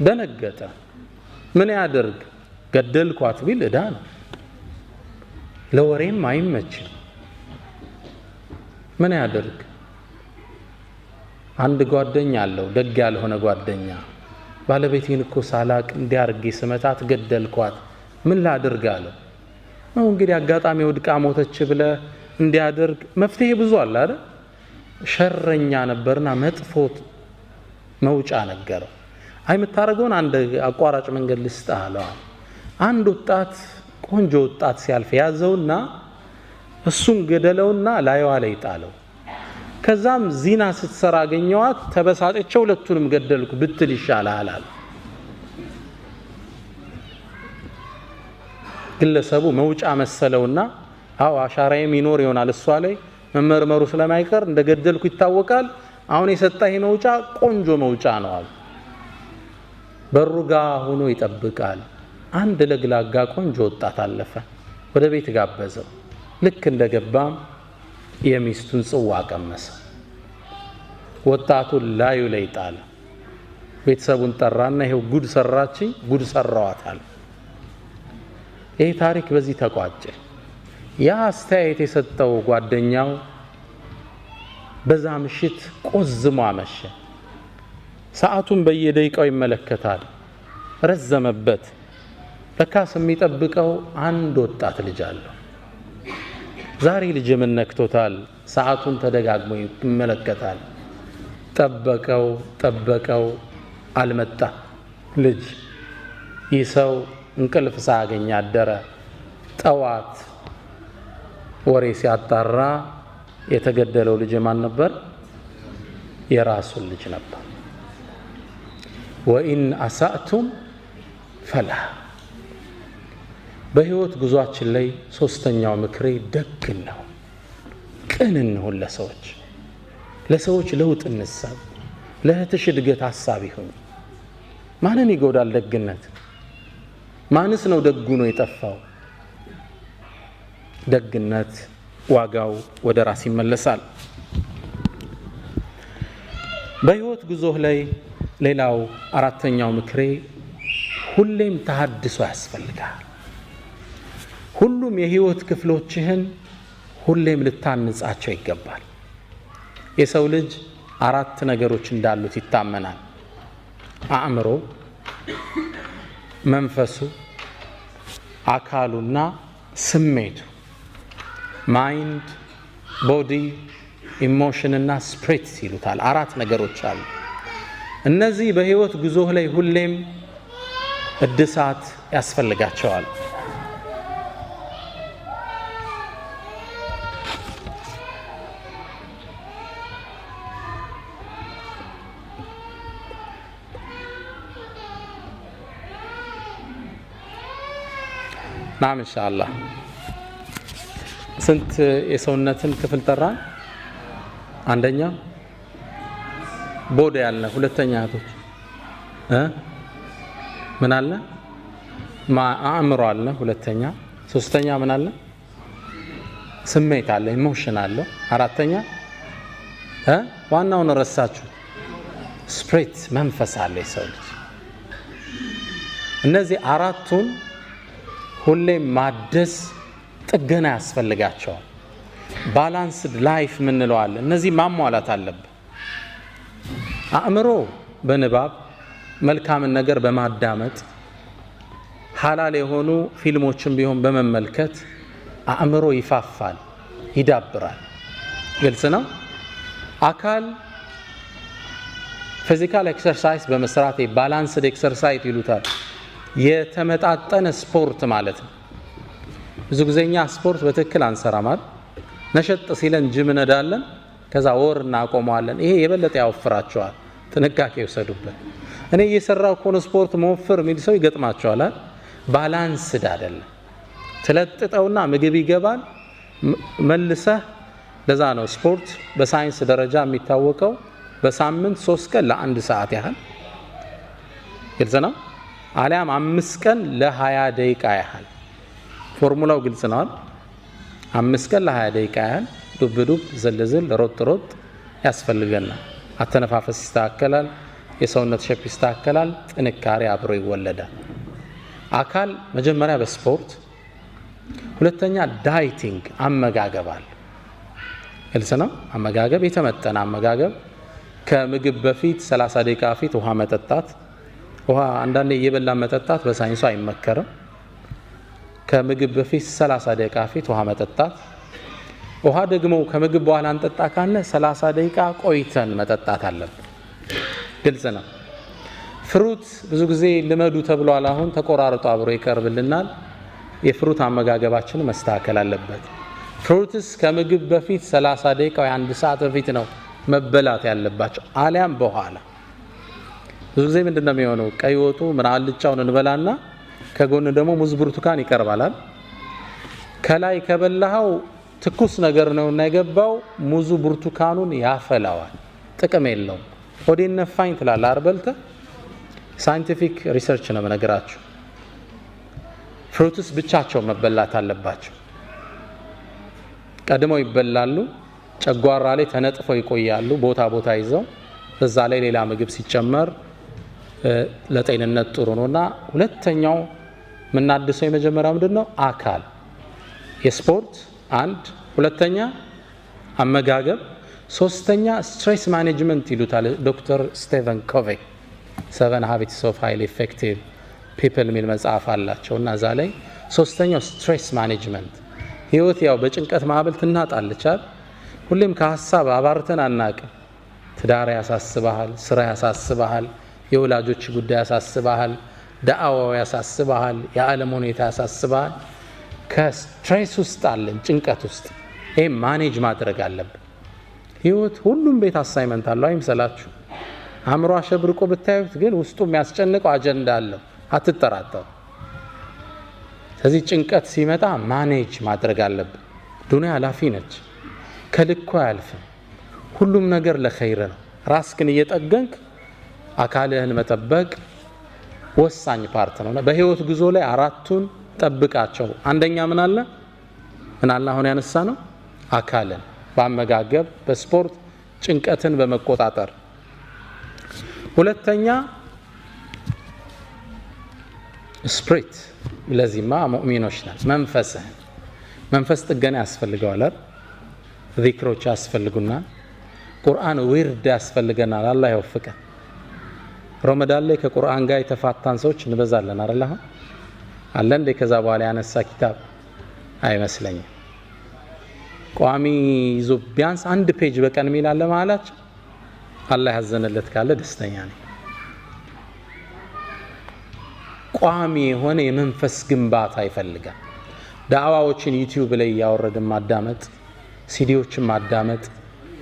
ደነገጠ። ምን ያደርግ? ገደልኳት ቢል ዕዳ ነው፣ ለወሬም አይመችም። ምን ያደርግ? አንድ ጓደኛ አለው፣ ደግ ያልሆነ ጓደኛ። ባለቤቴን እኮ ሳላቅ እንዲያርጌ ስመታት ገደልኳት፣ ምን ላድርግ አለው። ነው እንግዲህ አጋጣሚ ወድቃ ሞተች ብለ እንዲያደርግ መፍትሄ ብዙ አለ አይደል? ሸረኛ ነበርና መጥፎት መውጫ ነገረው። አይ የምታደርገውን አንድ አቋራጭ መንገድ ልስጥህ አለዋል። አንድ ወጣት፣ ቆንጆ ወጣት ሲያልፍ ያዘውና እሱን ገደለውና ላይዋ ላይ ጣለው። ከዛም ዚና ስትሰራ አገኘዋት፣ ተበሳጨቼ ሁለቱንም ገደልኩ ብትል ይሻልሃል አለ። ግለሰቡ መውጫ መሰለውና አዎ አሻራዬም ይኖር ይሆናል እሷ ላይ፣ መመርመሩ ስለማይቀር እንደገደልኩ ይታወቃል። አሁን የሰጠህ መውጫ ቆንጆ መውጫ ነው አሉ። በሩ ጋ ሆኖ ይጠብቃል። አንድ ለግላጋ ቆንጆ ወጣት አለፈ። ወደ ቤት ጋበዘው። ልክ እንደገባም የሚስቱን ጽዋ ቀመሰ። ወጣቱን ላዩ ላይ ጣለ። ቤተሰቡን ጠራና ይሄው ጉድ ሰራችኝ፣ ጉድ ሰራዋታል። ይህ ታሪክ በዚህ ተቋጨ። ያ አስተያየት የሰጠው ጓደኛው በዛ ምሽት ቆዝሞ አመሸ። ሰዓቱን በየደቂቃው ይመለከታል። ረዘመበት። ለካስ የሚጠብቀው አንድ ወጣት ልጅ አለው። ዛሬ ልጅ ምን ነክቶታል? ሰዓቱን ተደጋግሞ ይመለከታል። ጠበቀው ጠበቀው፣ አልመጣ ልጅ። ይህ ሰው እንቅልፍ ሳያገኝ አደረ። ጠዋት ወሬ ሲያጣራ የተገደለው ልጅ ማን ነበር? የራሱን ልጅ ነበር። ወኢን አሳእቱም ፈላህ። በህይወት ጉዟችን ላይ ሶስተኛው ምክሬ ደግ እንሁን፣ ቅን እንሁን። ለሰዎች ለውጥ እንሳብ። ለእህትሽ እድገት ሀሳብ ይሁን። ማንን ይጎዳል ደግነት? ማንስ ነው ደጉ ነው የጠፋው? ደግነት ዋጋው ወደ ራስ ይመለሳል። በህይወት ጉዞህ ላይ ሌላው አራተኛው ምክሬ ሁሌም ተሃድሶ ያስፈልጋል። ሁሉም የህይወት ክፍሎችህን ሁሌም ልታንጻቸው ይገባል። የሰው ልጅ አራት ነገሮች እንዳሉት ይታመናል። አእምሮ፣ መንፈሱ፣ አካሉና ስሜቱ። Mind፣ body፣ emotion እና spirit ይሉታል። አራት ነገሮች አሉ። እነዚህ በህይወት ጉዞህ ላይ ሁሌም እድሳት ያስፈልጋቸዋል። ናም ኢንሻአላህ። ስንት የሰውነትን ክፍል ጠራን? አንደኛ body ያልነ፣ ሁለተኛ እህቶች ምን አለ? አእምሮ አለ ሁለተኛ፣ ሶስተኛ ምን አለ? ስሜት አለ፣ emotion አለ። አራተኛ ዋናውን ረሳችሁ፣ spirit መንፈስ አለ የሰው ልጅ። እነዚህ አራቱን ሁሌም ማደስ ጥገና ያስፈልጋቸዋል። Balanced life ምንለው አለ። እነዚህ ማሟላት አለብን። አእምሮ በንባብ፣ መልካምን ነገር በማዳመጥ፣ ሐላል የሆኑ ፊልሞችን ቢሆን በመመልከት አእምሮ ይፋፋል፣ ይዳብራል። ግልጽ ነው። አካል physical exercise በመስራት፣ balanced exercise ይሉታል። የተመጣጠነ ስፖርት ማለት ነው። ብዙ ጊዜ እኛ ስፖርት በትክክል አንሰራም አይደል? ነሸጥ ሲለን ጅም እንሄዳለን፣ ከዛ ወር እናቆመዋለን። ይሄ የበለጠ ያወፍራቸዋል። ጥንቃቄ ይውሰዱበት። እኔ እየሰራው ከሆነ ስፖርት መወፍር የሚል ሰው ይገጥማቸዋል። Balanced አይደለም። ትለጥጠውና ምግብ ይገባል መልሰህ። ለዛ ነው ስፖርት በሳይንስ ደረጃ የሚታወቀው በሳምንት 3 ቀን ለ1 ሰዓት ያህል፣ ግልጽ ነው። አሊያም 5 ቀን ለ20 ደቂቃ ያህል። ፎርሙላው ግልጽ ነው። 5 ቀን ለ20 ደቂቃ ያህል ዱብ ዱብ ዝል ዝል ሮጥ ሮጥ ያስፈልገናል። አተነፋፈስ ይስተካከላል፣ የሰውነት shape ይስተካከላል፣ ጥንካሬ አብሮ ይወለዳል። አካል መጀመሪያ በስፖርት፣ ሁለተኛ dieting አመጋገብ አለ። ግልጽ ነው። አመጋገብ የተመጠነ አመጋገብ፣ ከምግብ በፊት 30 ደቂቃ በፊት ውሃ መጠጣት። ውሃ አንዳንዴ እየበላን መጠጣት በሳይንሱ አይመከርም። ከምግብ በፊት 30 ደቂቃ በፊት ውሃ መጠጣት። ውሃ ደግሞ ከምግብ በኋላ እንጠጣ ካለ 30 ደቂቃ ቆይተን መጠጣት አለብን። ግልጽ ነው። Fruit ብዙ ጊዜ ልመዱ ተብሏል። አሁን ተቆራርጦ አብሮ ይቀርብልናል። የ fruit አመጋገባችን መስተካከል አለበት። Fruits ከምግብ በፊት 30 ደቂቃ ወይ 1 ሰዓት በፊት ነው መበላት ያለባቸው፣ አሊያም በኋላ። ብዙ ጊዜ ምንድነው የሚሆነው? ቀይ ወጡ ምን አልጫውን እንበላና ከጎን ደግሞ ሙዝ ብርቱካን ይቀርባላል። ከላይ ከበላኸው ትኩስ ነገር ነውና የገባው ሙዙ ብርቱካኑን ያፈላዋል፣ ጥቅም የለውም። ሆዴን ነፋኝ ትላለህ አርበልተ። Scientific research ነው የምነግራችሁ። Fruits ብቻቸው መበላት አለባቸው። ቀድመው ይበላሉ፣ ጨጓራ ላይ ተነጥፈው ይቆያሉ ቦታ ቦታ ይዘው፣ በዛ ላይ ሌላ ምግብ ሲጨመር ለጤንነት ጥሩ ነውና። ሁለተኛው የምናድሰው የመጀመሪያው ምንድነው? አካል የስፖርት አንድ፣ ሁለተኛ አመጋገብ፣ ሶስተኛ stress management ይሉታል ዶክተር ስቴቨን ኮቬ። 7 Habits of Highly Effective People የሚል መጽሐፍ አላቸው እና እዛ ላይ ሶስተኛው stress management። ህይወት ያው በጭንቀት ማዕበል ትናጣለች አይደል? ሁሌም ከሀሳብ አባርተን አናውቅም። ትዳር ያሳስብሃል፣ ስራ ያሳስብሃል፣ የወላጆች ጉዳይ ያሳስብሃል፣ ዳዕዋው ያሳስብሃል፣ የዓለም ሁኔታ ያሳስብሃል። ከ stress ውስጥ አለን፣ ጭንቀት ውስጥ። ይሄ manage ማድረግ አለብን። ህይወት ሁሉም ቤት assignment አለው አይምሰላችሁ። አእምሮ አሸብርቆ ብታዩት ግን ውስጡ የሚያስጨንቀው አጀንዳ አለው፣ አትጠራጠሩ። ስለዚህ ጭንቀት ሲመጣ manage ማድረግ አለብን። ዱንያ ኃላፊ ነች፣ ከልኩ አያልፍም። ሁሉም ነገር ለኸይር ነው። ራስህን እየጠገንክ አካልህን መጠበቅ ወሳኝ part ነው። በህይወት ጉዞ ላይ አራቱን ጠብቃቸው። አንደኛ ምን አለ? ምን አለ አሁን ያነሳ ነው? አካልን በአመጋገብ፣ በስፖርት፣ ጭንቀትን በመቆጣጠር። ሁለተኛ spirit፣ ለዚህማ ሙእሚኖች ነን። መንፈስህን መንፈስ ጥገና ያስፈልገዋል አይደል? ዚክሮች ያስፈልጉናል። ቁርአን ዊርድ ያስፈልገናል። አላህ ይወፍቀን። ረመዳን ላይ ከቁርአን ጋር የተፋታን ሰዎች እንበዛለን አይደል? አሁን አለ እንዴ ከዛ በኋላ ያነሳ ኪታብ አይመስለኝም። ቋሚ ይዞ ቢያንስ አንድ page በቀን የሚል አለ መሀላቸው። አላህ ያዘነለት ካለ ደስተኛ ነኝ። ቋሚ የሆነ የመንፈስ ግንባታ ይፈልጋል። ዳዕዋዎችን ዩቲዩብ ላይ እያወረድን ማዳመጥ፣ ሲዲዎችን ማዳመጥ፣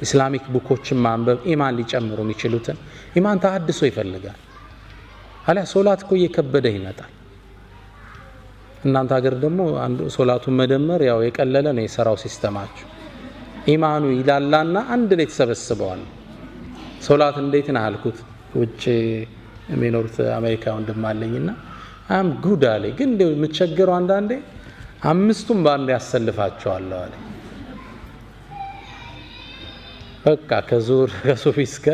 Islamic book ኦችን ማንበብ፣ ኢማን ሊጨምሩ የሚችሉትን ኢማን ተሐድሶ ይፈልጋል። አሊያ ሶላት እኮ እየከበደ ይመጣል። እናንተ ሀገር ደግሞ አንዱ ሶላቱን መደመር ያው የቀለለ ነው የሰራው system ኣችሁ። ኢማኑ ይላላና አንድ ላይ ተሰበስበዋል። ሶላት እንዴት ነህ አልኩት። ውጭ የሚኖሩት አሜሪካ ወንድም አለኝና I'm good አለኝ። ግን እንደው የምቸገረው አንዳንዴ አምስቱም በአንድ ያሰልፋቸዋለሁ አለኝ። በቃ ከዙር ከሱፊ እስከ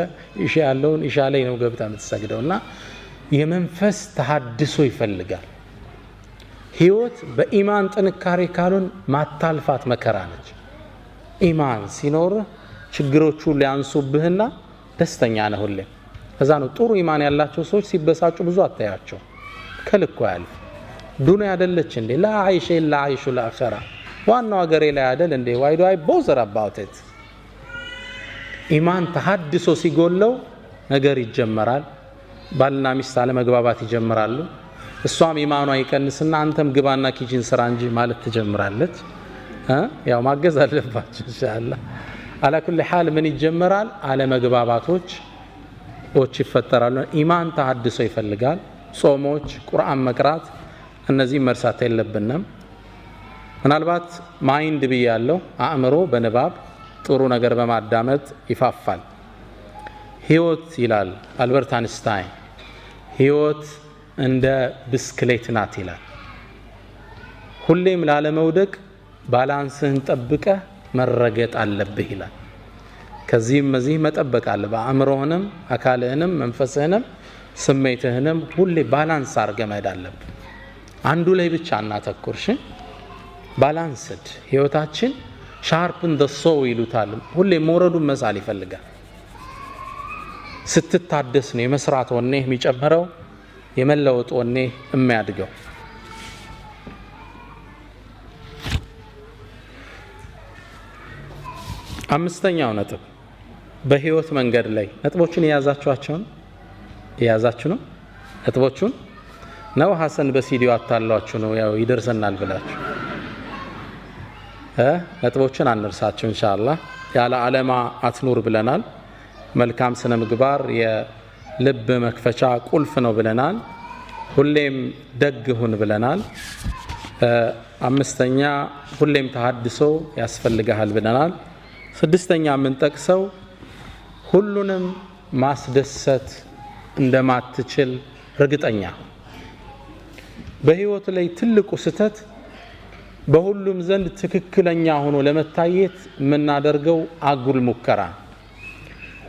ኢሻ ያለውን ኢሻ ላይ ነው ገብታ የምትሰግደውና የመንፈስ ተሐድሶ ይፈልጋል። ህይወት በኢማን ጥንካሬ ካሉን ማታልፋት መከራ ነች። ኢማን ሲኖር ችግሮቹ ሊያንሱብህና ደስተኛ ነህ ሁሌ። ከዛ ነው ጥሩ ኢማን ያላቸው ሰዎች ሲበሳጩ ብዙ አታያቸው፣ ከልኩ አያልፍ። ዱንያ አይደለች እንዴ? لا عيش إلا عيش الآخرة ዋናው ሀገሬ ላይ አይደል እንዴ? Why do I bother about it? ኢማን ተሐድሶ ሲጎለው ነገር ይጀመራል። ባልና ሚስት አለመግባባት ይጀምራሉ። እሷም ኢማኗ ይቀንስና አንተም ግባና kitchen ስራ እንጂ ማለት ትጀምራለች። ያው ማገዝ አለባችሁ ኢንሻአላህ። على كل حال ምን ይጀምራል? አለመግባባቶች ይፈጠራሉ። ኢማን ተሐድሶ ይፈልጋል። ጾሞች፣ ቁርአን መቅራት፣ እነዚህ መርሳት የለብንም። ምናልባት mind ብያለሁ፣ አእምሮ በንባብ ጥሩ ነገር በማዳመጥ ይፋፋል። ህይወት ይላል አልበርት አንስታይን፣ ህይወት እንደ ብስክሌት ናት ይላል። ሁሌም ላለመውደቅ balance ህን ጠብቀህ መረገጥ አለብህ ይላል። ከዚህም እዚህ መጠበቅ አለብህ። አእምሮህንም አካልህንም መንፈስህንም ስሜትህንም ሁሌ balance አድርገህ መሄድ አለብህ። አንዱ ላይ ብቻ አናተኩር። እሺ፣ balanced ህይወታችን sharpen the saw ይሉታል። ሁሌ ሞረዱን መሳል ይፈልጋል። ስትታደስ ነው የመስራት ወኔህ የሚጨምረው፣ የመለወጥ ወኔህ የሚያድገው። አምስተኛው ነጥብ በህይወት መንገድ ላይ ነጥቦችን የያዛችኋቸውን የያዛችሁ ነው። ነጥቦቹን ነው ሐሰን በሲዲዮ አታሏችሁ ነው ያው ይደርሰናል ብላችሁ ነጥቦችን አንርሳቸው ኢንሻአላህ። ያለ ዓለማ አትኑር ብለናል። መልካም ስነ ምግባር የልብ መክፈቻ ቁልፍ ነው ብለናል። ሁሌም ደግ ሁን ብለናል። አምስተኛ ሁሌም ተሐድሶ ያስፈልግሃል ብለናል። ስድስተኛ የምንጠቅሰው ሁሉንም ማስደሰት እንደማትችል እርግጠኛ። በህይወት ላይ ትልቁ ስህተት በሁሉም ዘንድ ትክክለኛ ሆኖ ለመታየት የምናደርገው አጉል ሙከራ።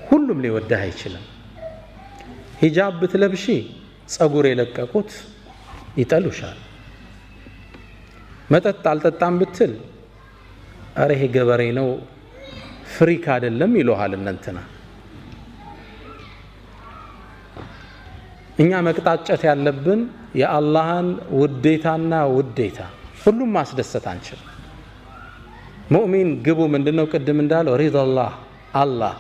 ሁሉም ሊወድህ አይችልም። ሂጃብ ብትለብሺ ጸጉር የለቀቁት ይጠሉሻል። መጠጥ አልጠጣም ብትል አረ ይሄ ገበሬ ነው freak አይደለም ይሉሃል እነንትና። እኛ መቅጣጨት ያለብን የአላህን ውዴታና ውዴታ። ሁሉም ማስደሰት አንችልም። ሙእሚን ግቡ ምንድነው? ቅድም እንዳለው ሪዳላህ አላህ።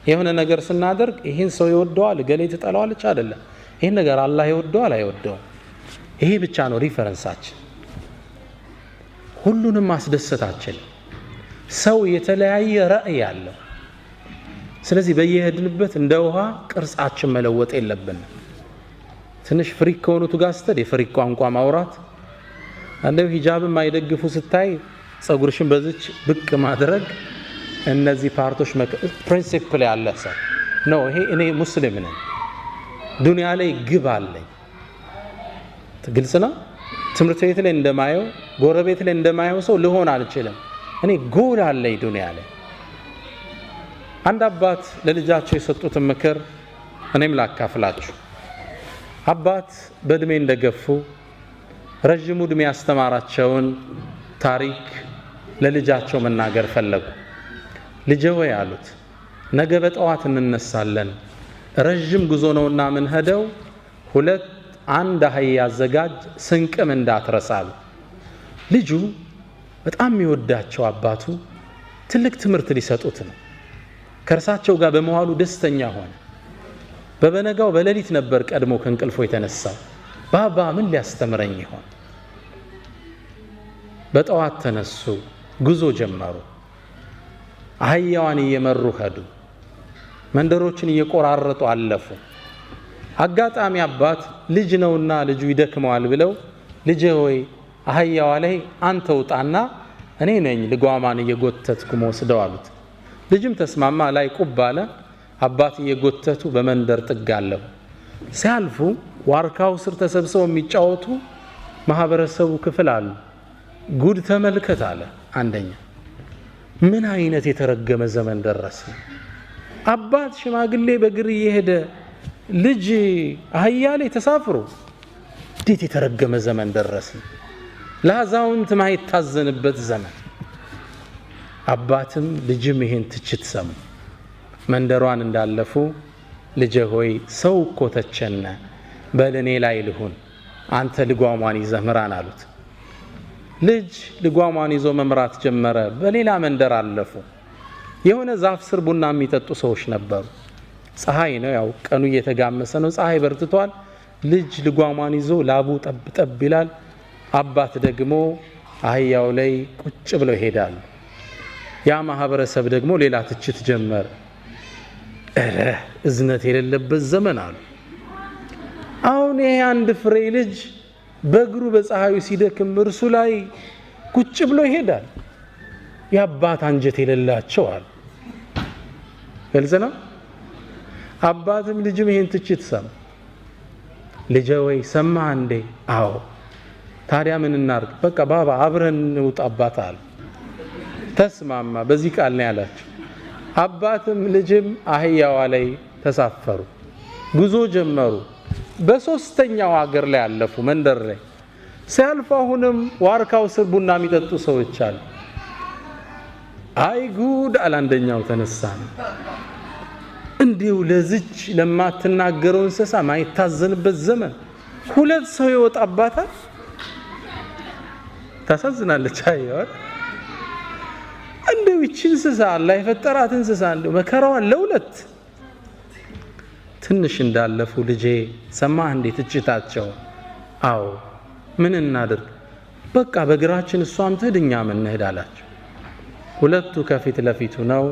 የሆነ ነገር ስናደርግ ይህን ሰው ይወደዋል ገሌ ትጠላዋለች አይደለም። ይህን ነገር አላህ ይወደዋል አይወደውም፣ ይሄ ብቻ ነው reference ኣችን። ሁሉንም ማስደሰት አንችልም። ሰው የተለያየ ራእይ አለው። ስለዚህ በየሄድንበት እንደ ውሃ ቅርጻችን መለወጥ የለብንም። ትንሽ freak ከሆኑት ጋር ስትሄድ የ freak ቋንቋ ማውራት፣ እንደው ሂጃብ የማይደግፉ ስታይ ጸጉርሽን በዚች ብቅ ማድረግ፣ እነዚህ part ኦች principle ያለ ሰው ነው። ይሄ እኔ ሙስሊም ነኝ፣ ዱንያ ላይ ግብ አለኝ። ግልጽ ነው። ትምህርት ቤት ላይ እንደማየው ጎረቤት ላይ እንደማየው ሰው ልሆን አልችልም። እኔ ጎል አለኝ ዱንያ ላይ። አንድ አባት ለልጃቸው የሰጡትን ምክር እኔም ላካፍላችሁ። አባት በእድሜ እንደገፉ ረዥሙ እድሜ ያስተማራቸውን ታሪክ ለልጃቸው መናገር ፈለጉ። ልጄ ሆይ አሉት፣ ነገ በጠዋት እንነሳለን፣ ረዥም ጉዞ ነውና ምንሄደው፣ 2 አንድ አህያ አዘጋጅ፣ ስንቅም እንዳትረሳሉ። ልጁ በጣም የሚወዳቸው አባቱ ትልቅ ትምህርት ሊሰጡት ነው። ከእርሳቸው ጋር በመዋሉ ደስተኛ ሆነ። በበነጋው በሌሊት ነበር ቀድሞ ከእንቅልፎ የተነሳው። ባባ ምን ሊያስተምረኝ ይሆን? በጠዋት ተነሱ፣ ጉዞ ጀመሩ። አህያዋን እየመሩ ሄዱ። መንደሮችን እየቆራረጡ አለፉ። አጋጣሚ አባት ልጅ ነውና ልጁ ይደክመዋል ብለው ልጄ ሆይ አህያዋ ላይ አንተ ውጣና እኔ ነኝ ልጓማን እየጎተትኩ መወስደው አሉት። ልጅም ተስማማ። ላይ ቁብ አለ። አባት እየጎተቱ በመንደር ጥግ አለፉ። ሲያልፉ ዋርካው ስር ተሰብስበው የሚጫወቱ ማህበረሰቡ ክፍል አሉ። ጉድ ተመልከት አለ አንደኛ። ምን አይነት የተረገመ ዘመን ደረስን! አባት ሽማግሌ በእግር እየሄደ ልጅ አህያ ላይ ተሳፍሮ፣ እንዴት የተረገመ ዘመን ደረስን! ለአዛውንት ማይታዘንበት ዘመን። አባትም ልጅም ይሄን ትችት ሰሙ። መንደሯን እንዳለፉ ልጄ ሆይ ሰው እኮ ተቸነ፣ በል እኔ ላይ ልሁን፣ አንተ ልጓሟን ይዘህ ምራን አሉት። ልጅ ልጓሟን ይዞ መምራት ጀመረ። በሌላ መንደር አለፉ። የሆነ ዛፍ ስር ቡና የሚጠጡ ሰዎች ነበሩ። ፀሐይ ነው፣ ያው ቀኑ እየተጋመሰ ነው፣ ፀሐይ በርትቷል። ልጅ ልጓሟን ይዞ ላቡ ጠብ ጠብ ይላል። አባት ደግሞ አህያው ላይ ቁጭ ብለው ይሄዳሉ። ያ ማህበረሰብ ደግሞ ሌላ ትችት ጀመረ። እረ እዝነት የሌለበት ዘመን አሉ። አሁን ይሄ አንድ ፍሬ ልጅ በእግሩ በፀሐዩ ሲደክም እርሱ ላይ ቁጭ ብሎ ይሄዳል። የአባት አንጀት የሌላቸው አሉ። ግልጽ ነው። አባትም ልጅም ይሄን ትችት ሰማ። ልጄ ወይ ሰማህ እንዴ? አዎ። ታዲያ ምን እናርግ? በቃ ባባ አብረን እንውጣ አባት አሉ። ተስማማ። በዚህ ቃል ነው ያላቸው። አባትም ልጅም አህያዋ ላይ ተሳፈሩ፣ ጉዞ ጀመሩ። በሶስተኛው ሀገር ላይ አለፉ፣ መንደር ላይ ሲያልፉ አሁንም ዋርካው ስር ቡና የሚጠጡ ሰዎች አሉ። አይ ጉድ አለ አንደኛው ተነሳ። እንዲሁ ለዚች ለማትናገረው እንስሳ ማይታዘንበት ዘመን ሁለት ሰው ይወጣባታል። ታሳዝናለች። አየው እንደው ይህች እንስሳ አላህ የፈጠራት እንስሳ እንደው መከራዋን ለሁለት ትንሽ እንዳለፉ ልጄ ሰማህ እንዴ ትችታቸው? አዎ ምን እናድርግ? በቃ በእግራችን እሷም ትሂድ እኛም እንሂድ አላቸው። ሁለቱ ከፊት ለፊቱ ነው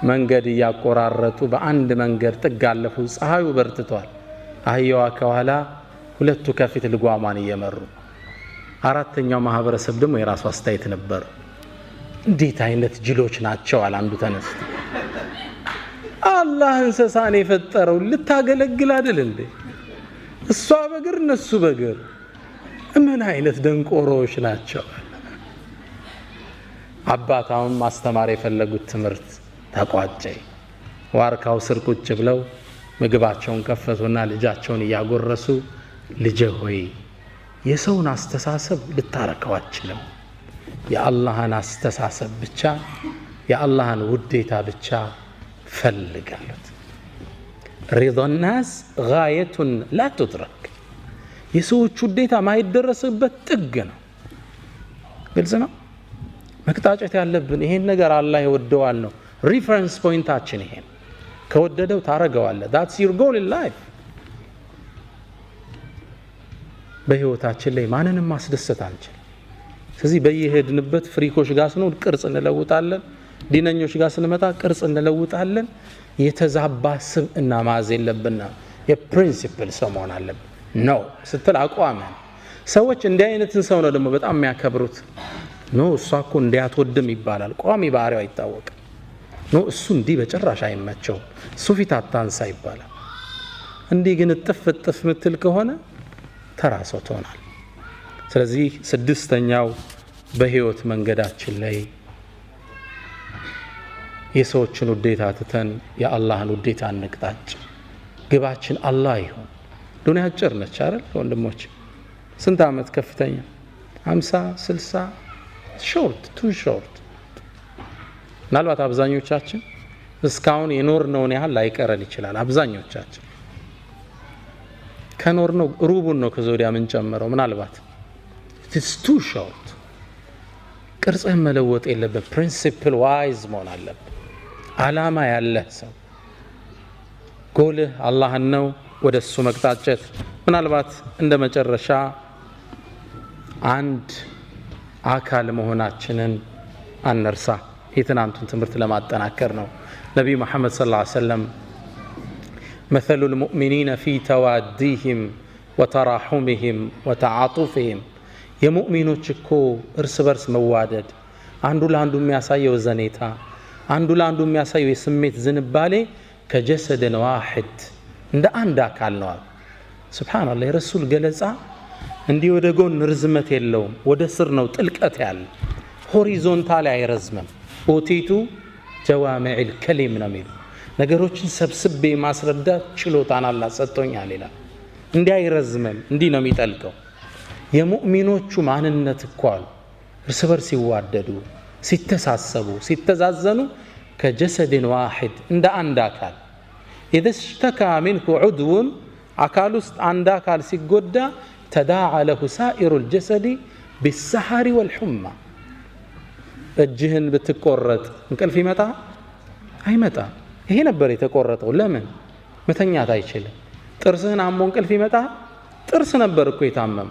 መንገድ እያቆራረጡ በአንድ መንገድ ጥግ አለፉ። ፀሐዩ በርትቷል። አህያዋ ከኋላ፣ ሁለቱ ከፊት ልጓሟን እየመሩ። አራተኛው ማህበረሰብ ደግሞ የራሱ አስተያየት ነበር። እንዴት አይነት ጅሎች ናቸው አለ አንዱ ተነስቶ። አላህ እንስሳን የፈጠረው ልታገለግል አይደል እንዴ? እሷ በእግር እነሱ በእግር ምን አይነት ደንቆሮዎች ናቸው? አባታውን ማስተማር የፈለጉት ትምህርት ተቋጨ። ዋርካው ስር ቁጭ ብለው ምግባቸውን ከፈቱና ልጃቸውን እያጎረሱ ልጄ ሆይ የሰውን አስተሳሰብ ልታረከው አትችልም። የአላህን አስተሳሰብ ብቻ የአላህን ውዴታ ብቻ ፈልግ አሉት። رضا الناس غاية لا تدرك፣ የሰዎች ውዴታ ማይደረስበት ጥግ ነው። ግልጽ ነው። መቅጣጨት ያለብን ይሄን ነገር አላህ ይወደዋል ነው። Reference point ኣችን ይሄን ከወደደው ታረገዋለህ። That's your goal in life። በህይወታችን ላይ ማንንም ማስደሰት አንችል። ስለዚህ በየሄድንበት freak ኦች ጋር ስንሆን ቅርጽ እንለውጣለን። ዲነኞች ጋር ስንመጣ ቅርጽ እንለውጣለን። የተዛባ ስብዕና መያዝ የለብና የ principle ሰው መሆን አለብን። No ስትል አቋምህን ሰዎች እንዲህ አይነትን ሰው ነው ደግሞ በጣም የሚያከብሩት። No እሷ እኮ እንዲህ አትወድም ይባላል። ቋሚ ባህሪው አይታወቅም። No እሱ እንዲህ በጭራሽ አይመቸውም፣ እሱ ፊት አታንሳ ይባላል። እንዲህ ግን እጥፍ እጥፍ ምትል ከሆነ ተራ ሰው ትሆናል። ስለዚህ ስድስተኛው በህይወት መንገዳችን ላይ የሰዎችን ውዴታ ትተን የአላህን ውዴታ እንቅጣጭ። ግባችን አላህ ይሁን። ዱንያ አጭር ነች አይደል ወንድሞች? ስንት ዓመት ከፍተኛ? 50 60 short, too short። ምናልባት አብዛኞቻችን እስካሁን የኖርነውን ያህል ላይቀረን ይችላል። አብዛኞቻችን ከኖርነው ሩቡን ነው ከዞዲያ ምን ጨምረው ምናልባት it's too short። ቅርጽህን መለወጥ የለብህ። Principle wise መሆን አለብህ። አላማ ያለህ ሰው ጎልህ አላህን ነው፣ ወደ እሱ መቅጣጨት። ምናልባት እንደ መጨረሻ አንድ አካል መሆናችንን አንርሳ። የትናንቱን ትምህርት ለማጠናከር ነው። ነቢዩ መሐመድ صلى الله عليه وسلم مثل المؤمنين في تواديهم وتراحمهم وتعاطفهم፣ የሙእሚኖች እኮ እርስ በርስ መዋደድ፣ አንዱ ለአንዱ የሚያሳየው ዘኔታ፣ አንዱ ለአንዱ የሚያሳየው የስሜት ዝንባሌ كجسد واحد እንደ አንድ አካል ነው። سبحان الله የረሱል ገለጻ እንዲህ ወደ ጎን ርዝመት የለውም፣ ወደ ስር ነው ጥልቀት ያለ። Horizontally አይረዝምም። أوتيت جوامع الكلم ነው የሚሉ ነገሮችን ሰብስቤ ማስረዳት ችሎታን አላህ ሰጥቶኛል ይላል። እንዲህ አይረዝምም፣ እንዲህ ነው የሚጠልቀው። የሙእሚኖቹ ማንነት እኮ አሉ እርስ በርስ ሲዋደዱ፣ ሲተሳሰቡ፣ ሲተዛዘኑ كجسد واحد እንደ አንድ አካል إذا اشتكى منه عضو አካል ውስጥ አንድ አካል ሲጎዳ تداعى له سائر الجسد بالسهر والحمى። እጅህን ብትቆረጥ እንቅልፍ ይመጣ አይመጣ? ይሄ ነበር የተቆረጠው። ለምን መተኛት አይችልም? ጥርስህን አሞ እንቅልፍ ይመጣ? ጥርስ ነበር እኮ የታመመ።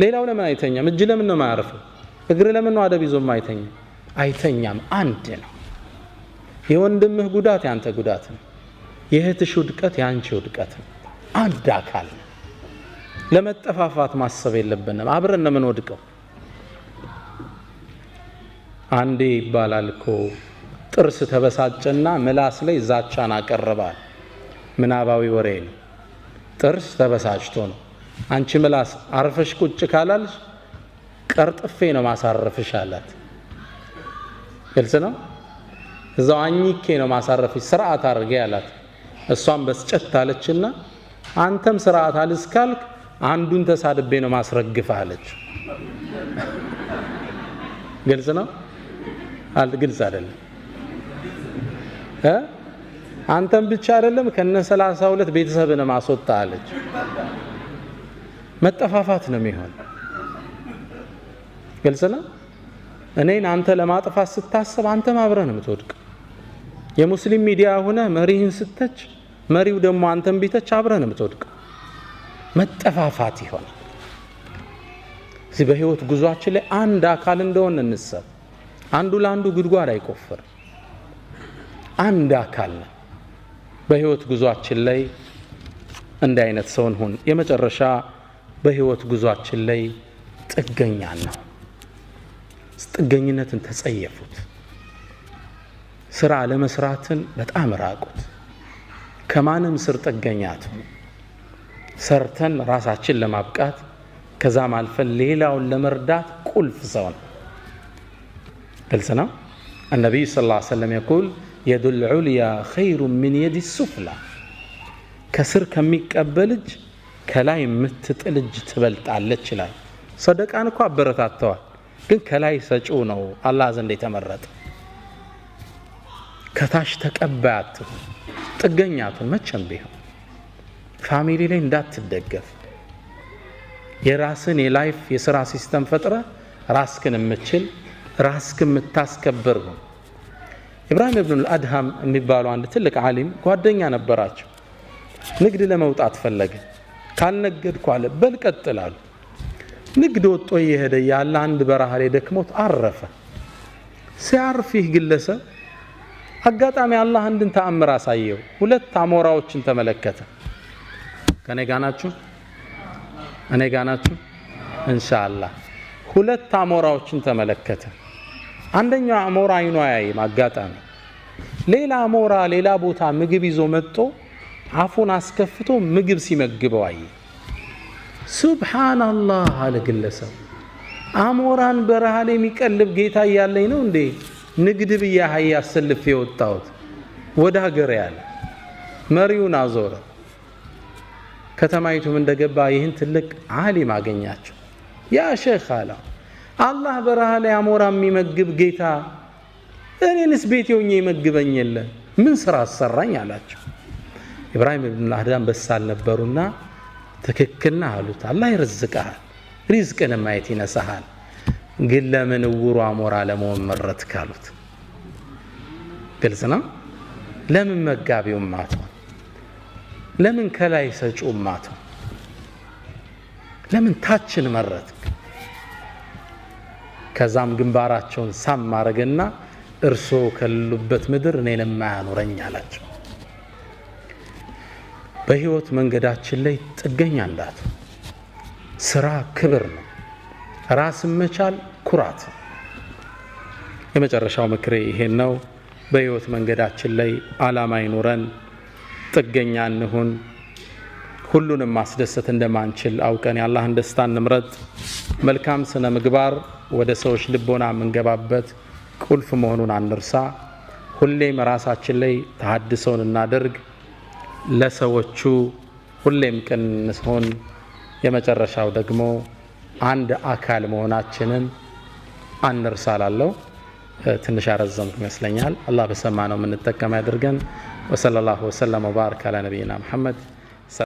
ሌላው ለምን አይተኛም? እጅ ለምን ነው የማያርፈው? እግር ለምን ነው አደብ ይዞ አይተኛም? አይተኛም። አንድ ነው። የወንድምህ ጉዳት ያንተ ጉዳት ነው። የእህትሽ ውድቀት ያንቺ ውድቀት ነው። አንድ አካል ነው። ለመጠፋፋት ማሰብ የለብንም። አብረን ነው የምንወድቀው። አንዴ ይባላል እኮ ጥርስ ተበሳጨና ምላስ ላይ ዛቻን አቀረባል። ምናባዊ ወሬ ነው። ጥርስ ተበሳጭቶ ነው። አንቺ ምላስ አርፈሽ ቁጭ ካላልሽ ቀርጥፌ ነው ማሳረፍሽ አላት። ግልጽ ነው። እዛው አኝኬ ነው ማሳረፍሽ፣ ስርዓት አድርጌ አላት። እሷም በስጨት አለችና አንተም ስርዓት አልስካልክ አንዱን ተሳድቤ ነው ማስረግፍህ አለች። ግልጽ ነው? ግልጽ አይደለም። አንተም ብቻ አይደለም ከነ 32 ቤተሰብን ማስወጣ አለች። መጠፋፋት ነው የሚሆን። ግልጽ ነው። እኔን አንተ ለማጥፋት ስታስብ አንተም አብረህ ነው የምትወድቅ። የሙስሊም ሚዲያ ሆነ መሪህን ስተች፣ መሪው ደግሞ አንተም ቢተች አብረህ ነው የምትወድቅ። መጠፋፋት ይሆናል። እዚህ በህይወት ጉዟችን ላይ አንድ አካል እንደሆነ እንሰብ። አንዱ ለአንዱ ጉድጓድ አይቆፍር። አንድ አካል ነው። በህይወት ጉዟችን ላይ እንደ አይነት ሰው እንሁን። የመጨረሻ በህይወት ጉዟችን ላይ ጥገኛ ነው። ጥገኝነትን ተጸየፉት። ስራ ለመስራትን በጣም ራቁት። ከማንም ስር ጥገኛ አትሁኑ። ሰርተን ራሳችን ለማብቃት ከዛም አልፈን ሌላውን ለመርዳት ቁልፍ ሰው ነው። ግልጽ ነው። النبي صلى الله عليه وسلم يقول يد العليا خير من يد السفلى። ከስር ከሚቀበል እጅ ከላይ የምትጥል እጅ ትበልጣለች ይላል። ሰደቃን እኮ አበረታተዋል፣ ግን ከላይ ሰጪው ነው አላህ ዘንድ የተመረጠ። ከታች ተቀባይ አትሁን፣ ጥገኛ አትሁን። መቼም ቢሆን family ላይ እንዳትደገፍ። የራስን የ life የስራ system ፈጥረ ራስክን የምችል ራስክን የምታስከብር ነው። ኢብራሂም ኢብኑ አልአድሃም የሚባሉ አንድ ትልቅ ዓሊም ጓደኛ ነበራቸው። ንግድ ለመውጣት ፈለገ። ካልነገድኩ አለ፣ በል ቀጥል አሉ። ንግድ ወጥቶ እየሄደ ያለ አንድ በረሃ ላይ ደክሞት አረፈ። ሲያርፍ ይህ ግለሰብ አጋጣሚ አላህ አንድን ተአምር አሳየው። ሁለት አሞራዎችን ተመለከተ። ከኔ ጋር ናችሁ? እኔ ጋር ናችሁ? ኢንሻአላህ። ሁለት አሞራዎችን ተመለከተ። አንደኛው አሞራ አይኑ አያይም አጋጣሚ። ሌላ አሞራ ሌላ ቦታ ምግብ ይዞ መጥቶ አፉን አስከፍቶ ምግብ ሲመግበው አየ። ሱብሃንአላህ አለ ግለሰብ። አሞራን በረሃ ላይ የሚቀልብ ጌታ እያለኝ ነው እንዴ ንግድ ብዬ አህያ አሰልፌ የወጣሁት ወደ ሀገር ያለ። መሪውን አዞረ። ከተማይቱም እንደገባ ይህን ትልቅ ዓሊም አገኛቸው። ያ ሼኽ አለው፣ አላህ በረሃ ላይ አሞራ የሚመግብ ጌታ እኔንስ ቤቴ ሆኜ ይመግበኝ የለ ምን ስራ አሰራኝ አላቸው። ኢብራሂም ኢብኑ አልአድሃም በሳል ነበሩና ትክክል ነህ አሉት። አላህ ይርዝቅሃል፣ ሪዝቅን ማየት ይነሳሃል፣ ግን ለምን እውሩ አሞራ ለመሆን መረጥክ አሉት። ግልጽ ነው። ለምን መጋቢውም አትሆን? ለምን ከላይ ሰጪውም አትሆን? ለምን ታችን መረጥክ? ከዛም ግንባራቸውን ሳም ማድረግና እርሶ ከሌሉበት ምድር እኔንም አያኑረኝ አላቸው። በህይወት መንገዳችን ላይ ጥገኛ እንዳትሆን። ስራ ክብር ነው። ራስን መቻል ኩራት። የመጨረሻው ምክሬ ይሄን ነው። በህይወት መንገዳችን ላይ አላማ ይኑረን፣ ጥገኛ እንሁን። ሁሉንም ማስደሰት እንደማንችል አውቀን የአላህን ደስታ እንምረጥ። መልካም ስነ ምግባር ወደ ሰዎች ልቦና የምንገባበት ቁልፍ መሆኑን አንርሳ። ሁሌም ራሳችን ላይ ተሐድሶን እናደርግ። ለሰዎቹ ሁሌም ቅን እንሆን። የመጨረሻው ደግሞ አንድ አካል መሆናችንን አንርሳ እላለሁ። ትንሽ አረዘምኩ ይመስለኛል። አላህ በሰማነው የምንጠቀም ያድርገን። ወሰለላሁ ወሰለም ወባረከ አላ ነቢይና መሐመድ።